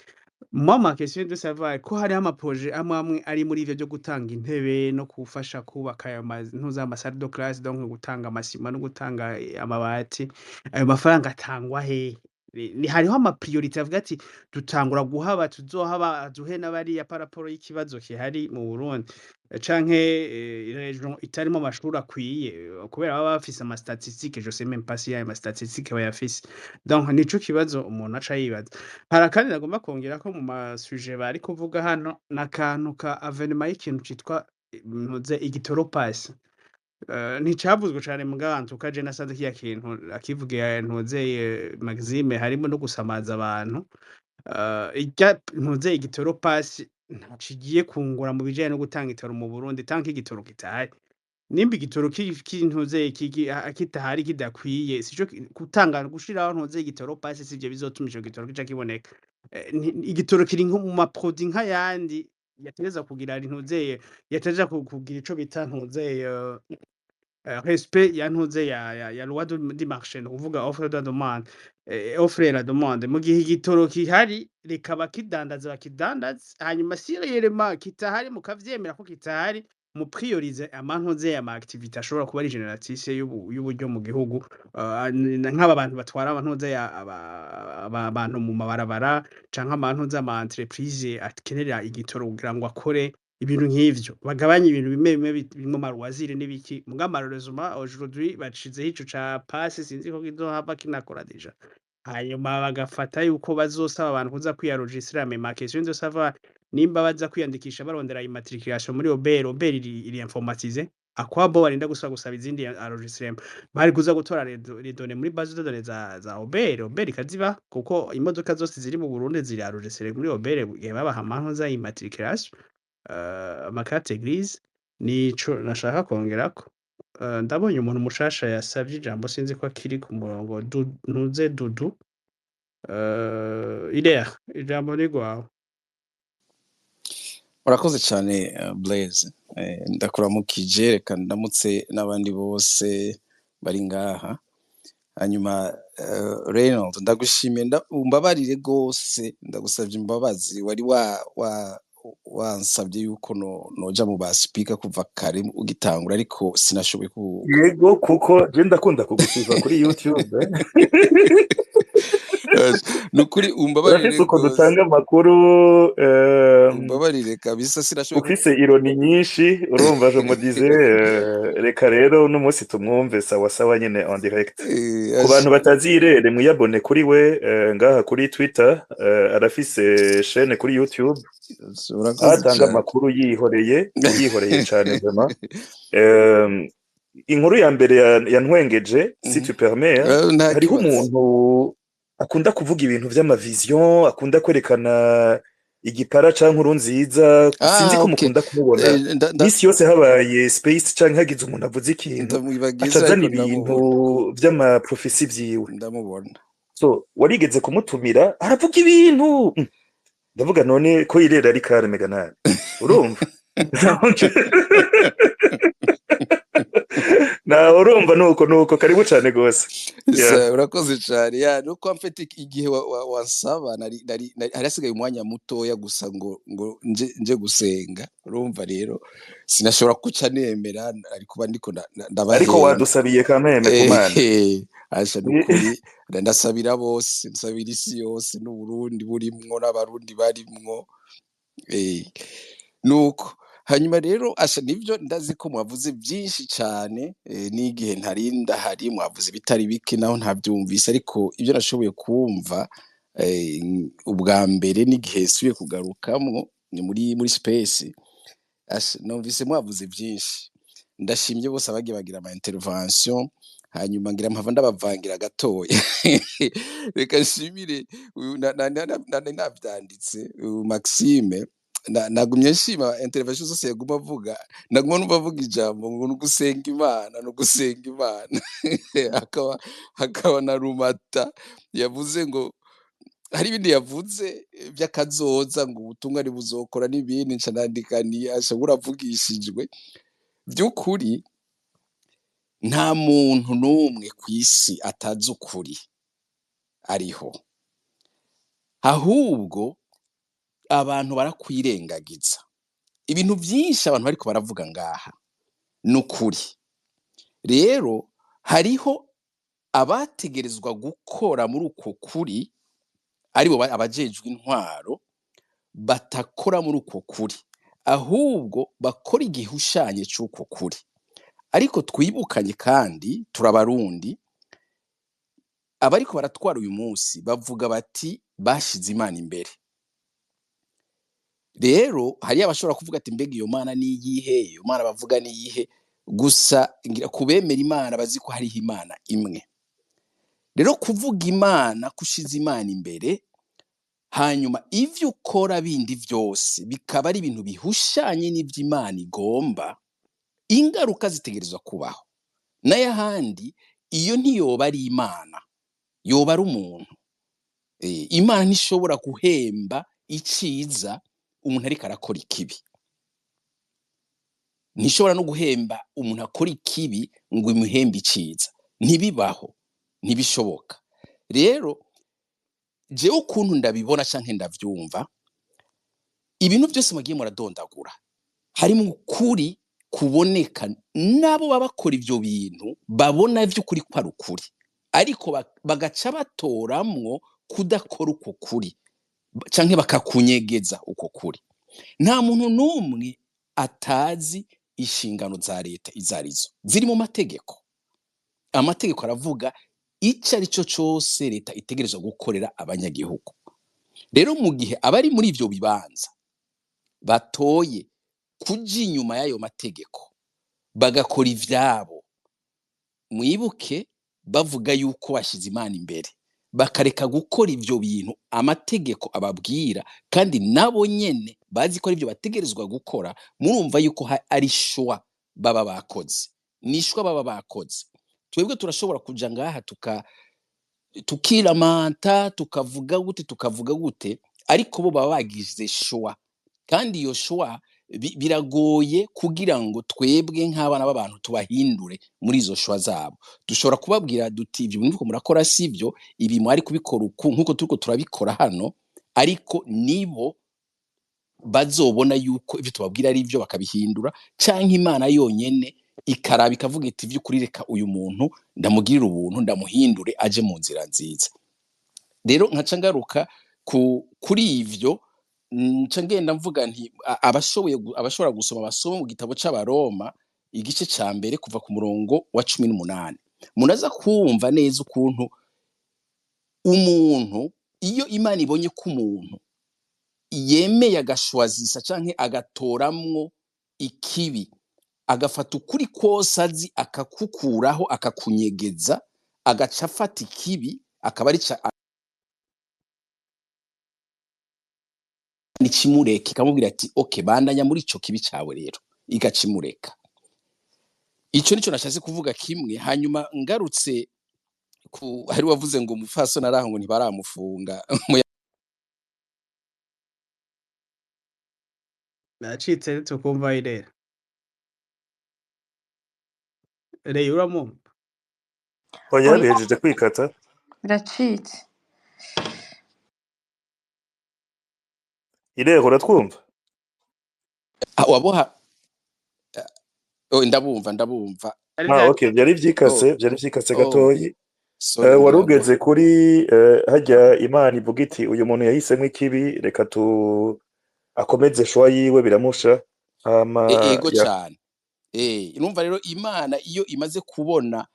Moi, ma question est de savoir ko hariho ama projets amwe amwe ari muri ivyo vyo gutanga intebe no gufasha kubaka ayo ntuze ama salle de classe, donc gutanga amasima no gutanga amabati, ayo mafaranga atangwa hehe? Ni hariho ama priorités avuga ati dutangura guhaba tuzohaba duhe n'abariya par rapport y'ikibazo gihari mu Burundi, canke région itarimwo amashuri akwiye, kubera baba bafise ama statistiques, je sais même pas si ayo ma statistiques bayafise. Donc nico kibazo umuntu aca yibaza. Hari akandi nagomba kongerako mu ma sujets bari kuvuga hano, n'akantu ka avènement y'ikintu citwa ntuze igitoro pass. Nticavuzwe cane mugabo en tout cas je nasanze kirya kintu akivugiye ntuzeye Maxime harimo no gusamaza abantu. Irya ntuze igitoro pass. Ntaco igiye kungura mu bijanye no gutanga igitoro mu Burundi tant que igitoro kitahari. Nimba igitoro kintuze kitahari, kidakwiye, sico gutanga gushiraho ntuze igitoro pass, sivyo bizotuma ico gitoro kica kiboneka. Igitoro kiri nko mu ma produit nk'ayandi yategerezwa kugira ntuzeye, yategerezwa kugira ico bita ntuzeye respect ya ntuze ya loi du marché, ni ukuvuga offre de demande, offre et la demande. Mu gihe igitoro kihari, reka bakidandaza bakidandaze, hanyuma si réellement kitahari, mukavyemera ko kitahari, mu priorize amantuze, ama activité ashobora kuba ari génératrice y'uburyo mu gihugu, nk'aba bantu batwara abantuze abantu mu mabarabara, canke amantuze, ama entreprise akenera igitoro kugira ngo akore ibintu nk'ivyo, bagabanye ibintu bimwe bimwe birimwo ama loisir n'ibiki. Muga malheureusement aujourd'hui bashizeho ico ca pass, sinzi ko kizohava kinakora déjà, hanyuma bagafata yuko bazosaba abantu kuza kwienregistrer. Mais ma question de savoir nimba baza kwiyandikisha barondera immatriculation muri OBR. OBR iri informatisée, à quoi bon barinda gusaba izindi enregistrement? Bari kuza gutora les données muri base de données za OBR, OBR ikazibaha, kuko imodoka zose ziri mu Burundi ziri enregistrées muri OBR igihe babaha amantuza immatriculation, ama carte grise. Nico nashaka kongerako. Ndabonye umuntu mushasha yasavye ijambo, sinzi ko akiri ku murongo. Ntuze Dudu, Ilere, ijambo ni rwawe. Urakoze cyane, Blaise. Ndakuramukije, reka ndamutse n'abandi bose bari ngaha. Hanyuma Reynold, ndagushimiye, umbabarire rwose, ndagusabye imbabazi. Wari wa wa wansabye yuko noja mu ba speaker kuva kare ugitangura, ariko sinashoboye ku Yego, kuko je ndakunda kugusiva kuri YouTube. Nukuri umbabarire Urafise ukuntu rwose. utanga amakuru, Umbabarire kabisa, sinashoboye ufise ironie nyinshi. Urumva, je me disais, reka rero uno munsi tumwumve sawa sawa nyene en direct. Ku bantu batazi Irere, mwiyabone kuri we, ngaha kuri Twitter, arafise chaîne kuri YouTube aho Urakoze atanga cyane. amakuru yihoreye, yihoreye cane vraiment. Inkuru ya mbere yantwengeje, si tu permets, hein, Nta hariho kibazo. umuntu akunda kuvuga ibintu vy'ama vision, akunda kwerekana igipara canke inkuru nziza, sinzi ko mukunda kumubona. Misi yose habaye space canke hagize umuntu avuze ikintu, Ndamwibagiza, aca azana ariko ibintu ndamubona. vy'ama prophétie vyiwe. Ndamubona. So warigeze kumutumira, aravuga ibintu. Ndavuga none ko Irera ari calme ga nabi, urumva? Donc, na urumva nuko karibu cane gose. Yeah. Urakoze cyane. Ya, nuko mfite igihe wansaba, nari hari hasigaye umwanya mutoya gusa ngo nje gusenga. Urumva rero sinashobora kuca nemera, ari kuba ndiko Ariko ndabahenda. wadusabiye kameme ku Mana. Asha, nukuri ndasabira bose, nsabira isi yose n'Uburundi burimwo n'Abarundi barimwo. Nuko hanyuma rero, asha, nivyo, ndazi ko mwavuze byinshi cyane, n'igihe ntari ndahari mwavuze bitari bike, naho ntabyumvise, ariko ibyo nashoboye kumva, ubwa mbere n'igihe subiye kugarukamwo ni muri space. Asha, numvise mwavuze byinshi, ndashimye bose abagiye bagira ama intervention. Hanyuma ngira mpava ndabavangira gatoya. Reka nshimire uyu navyanditse, uyu Maxime. Nagumye nshima intervention zose yaguma avuga, naguma numva avuga ijambo ngo ni ugusenga Imana, ni ugusenga Imana. Hakaba na Rumata yavuze ngo hari ibindi yavuze by'akazoza, ngo ubutumwa ntibuzokora n'ibindi. Nca nandika ni asha, uravugishijwe by'ukuri. Nta muntu n'umwe ku isi atazi ukuri ariho, ahubwo abantu barakwirengagiza. Ibintu byinshi abantu bariko baravuga ngaha ni ukuri. Rero hariho abategerezwa gukora muri uko kuri, aribo abajejwe intwaro, batakora muri uko kuri, ahubwo bakora igihushanye c'uko kuri. Ariko twibukanye kandi turabarundi, abariko baratwara uyu munsi bavuga bati bashize Imana imbere. Rero hariyo abashobora kuvuga ati mbega iyo Mana ni iyihe? Iyo Mana bavuga ni iyihe? Gusa ngira kubemera Imana bazi ko hariho Imana imwe. Rero kuvuga Imana, kushiza Imana imbere, Hanyuma ivyo ukora bindi vyose bikaba ari ibintu bihushanye n'ivyo Imana igomba, ingaruka zitegerezwa kubaho. N'ayahandi iyo ntiyoba ari Imana, yoba ari umuntu. Imana ntishobora guhemba iciza umuntu ariko arakora ikibi. Ntishobora no guhemba umuntu akora ikibi ngo imuhembe iciza. Ntibibaho, ntibishoboka. Rero jewe ukuntu ndabibona canke ndavyumva, ibintu byose mugiye muradondagura harimo ukuri kuboneka, nabo baba bakora ivyo bintu babona vy'ukuri ko ari ukuri, ariko bagaca batoramwo kudakora uko kuri canke bakakunyegeza uko kuri. Nta muntu n'umwe atazi inshingano za leta izo arizo ziri mu mategeko. Amategeko aravuga ico ari cyo cose leta itegerezwa gukorera abanyagihugu. Rero mu gihe abari muri ivyo bibanza batoye kuja inyuma y'ayo mategeko bagakora ivyabo, mwibuke bavuga yuko bashize Imana imbere, bakareka gukora ivyo bintu amategeko ababwira, kandi nabo nyene bazi ko arivyo bategerezwa gukora, murumva yuko ari choix baba bakoze, ni choix baba bakoze. Twebwe turashobora kuja ngaha tukiramanta, tukavuga gute, tukavuga gute, ariko bo baba bagize choix, kandi iyo choix biragoye kugira ngo twebwe nk'abana b'abantu tubahindure muri izo choix zabo. Dushobora kubabwira duti ibyo muriko murakora sivyo, ibi mwari kubikora uku nkuko turiko turabikora hano, ariko nibo bazobona yuko ivyo tubabwira ari ivyo bakabihindura, canke Imana yonyene ikaraba ikavuga iti vy'ukuri reka uyu muntu ndamugirire ubuntu, ndamuhindure aje mu nzira nziza. Rero nkaca ngaruka kuri ivyo, nca ngenda mvuga nti abashoboye abashobora gusoma basome mu gitabo c'Abaroma igice ca mbere kuva ku murongo wa 18, munaza kumva neza ukuntu umuntu, iyo Imana ibonye ko umuntu yemeye agashwazisa canke agatoramwo ikibi, agafata ukuri kose azi akakukuraho akakunyegeza, agaca afata ikibi akaba ari ikimureka, ikamubwira ati okay, bandanya muri ico kibi cawe, rero igacimureka. Ico nico nashatse kuvuga kimwe. Hanyuma ngarutse ku hari wavuze ngo umupfasoni araho ngo ntibaramufunga. Nacitse tukumva irera. Rey uramumva? Oya, Oya, bihejeje kwikata. biracitse. Irego, uratwumva? Ah, waboha. Oh, ndabumva ndabumva. Ari Ah, bya okay, vyari Oh, vyikase, vyari vyikase oh, gatoyi. sorry Wari ngira ngo ugeze kuri harya Imana ivuga iti uyu muntu yahisemwo ikibi, reka tu akomeze shwa yiwe, biramusha. Hama ego ya cane. Urumva rero Imana iyo imaze kubona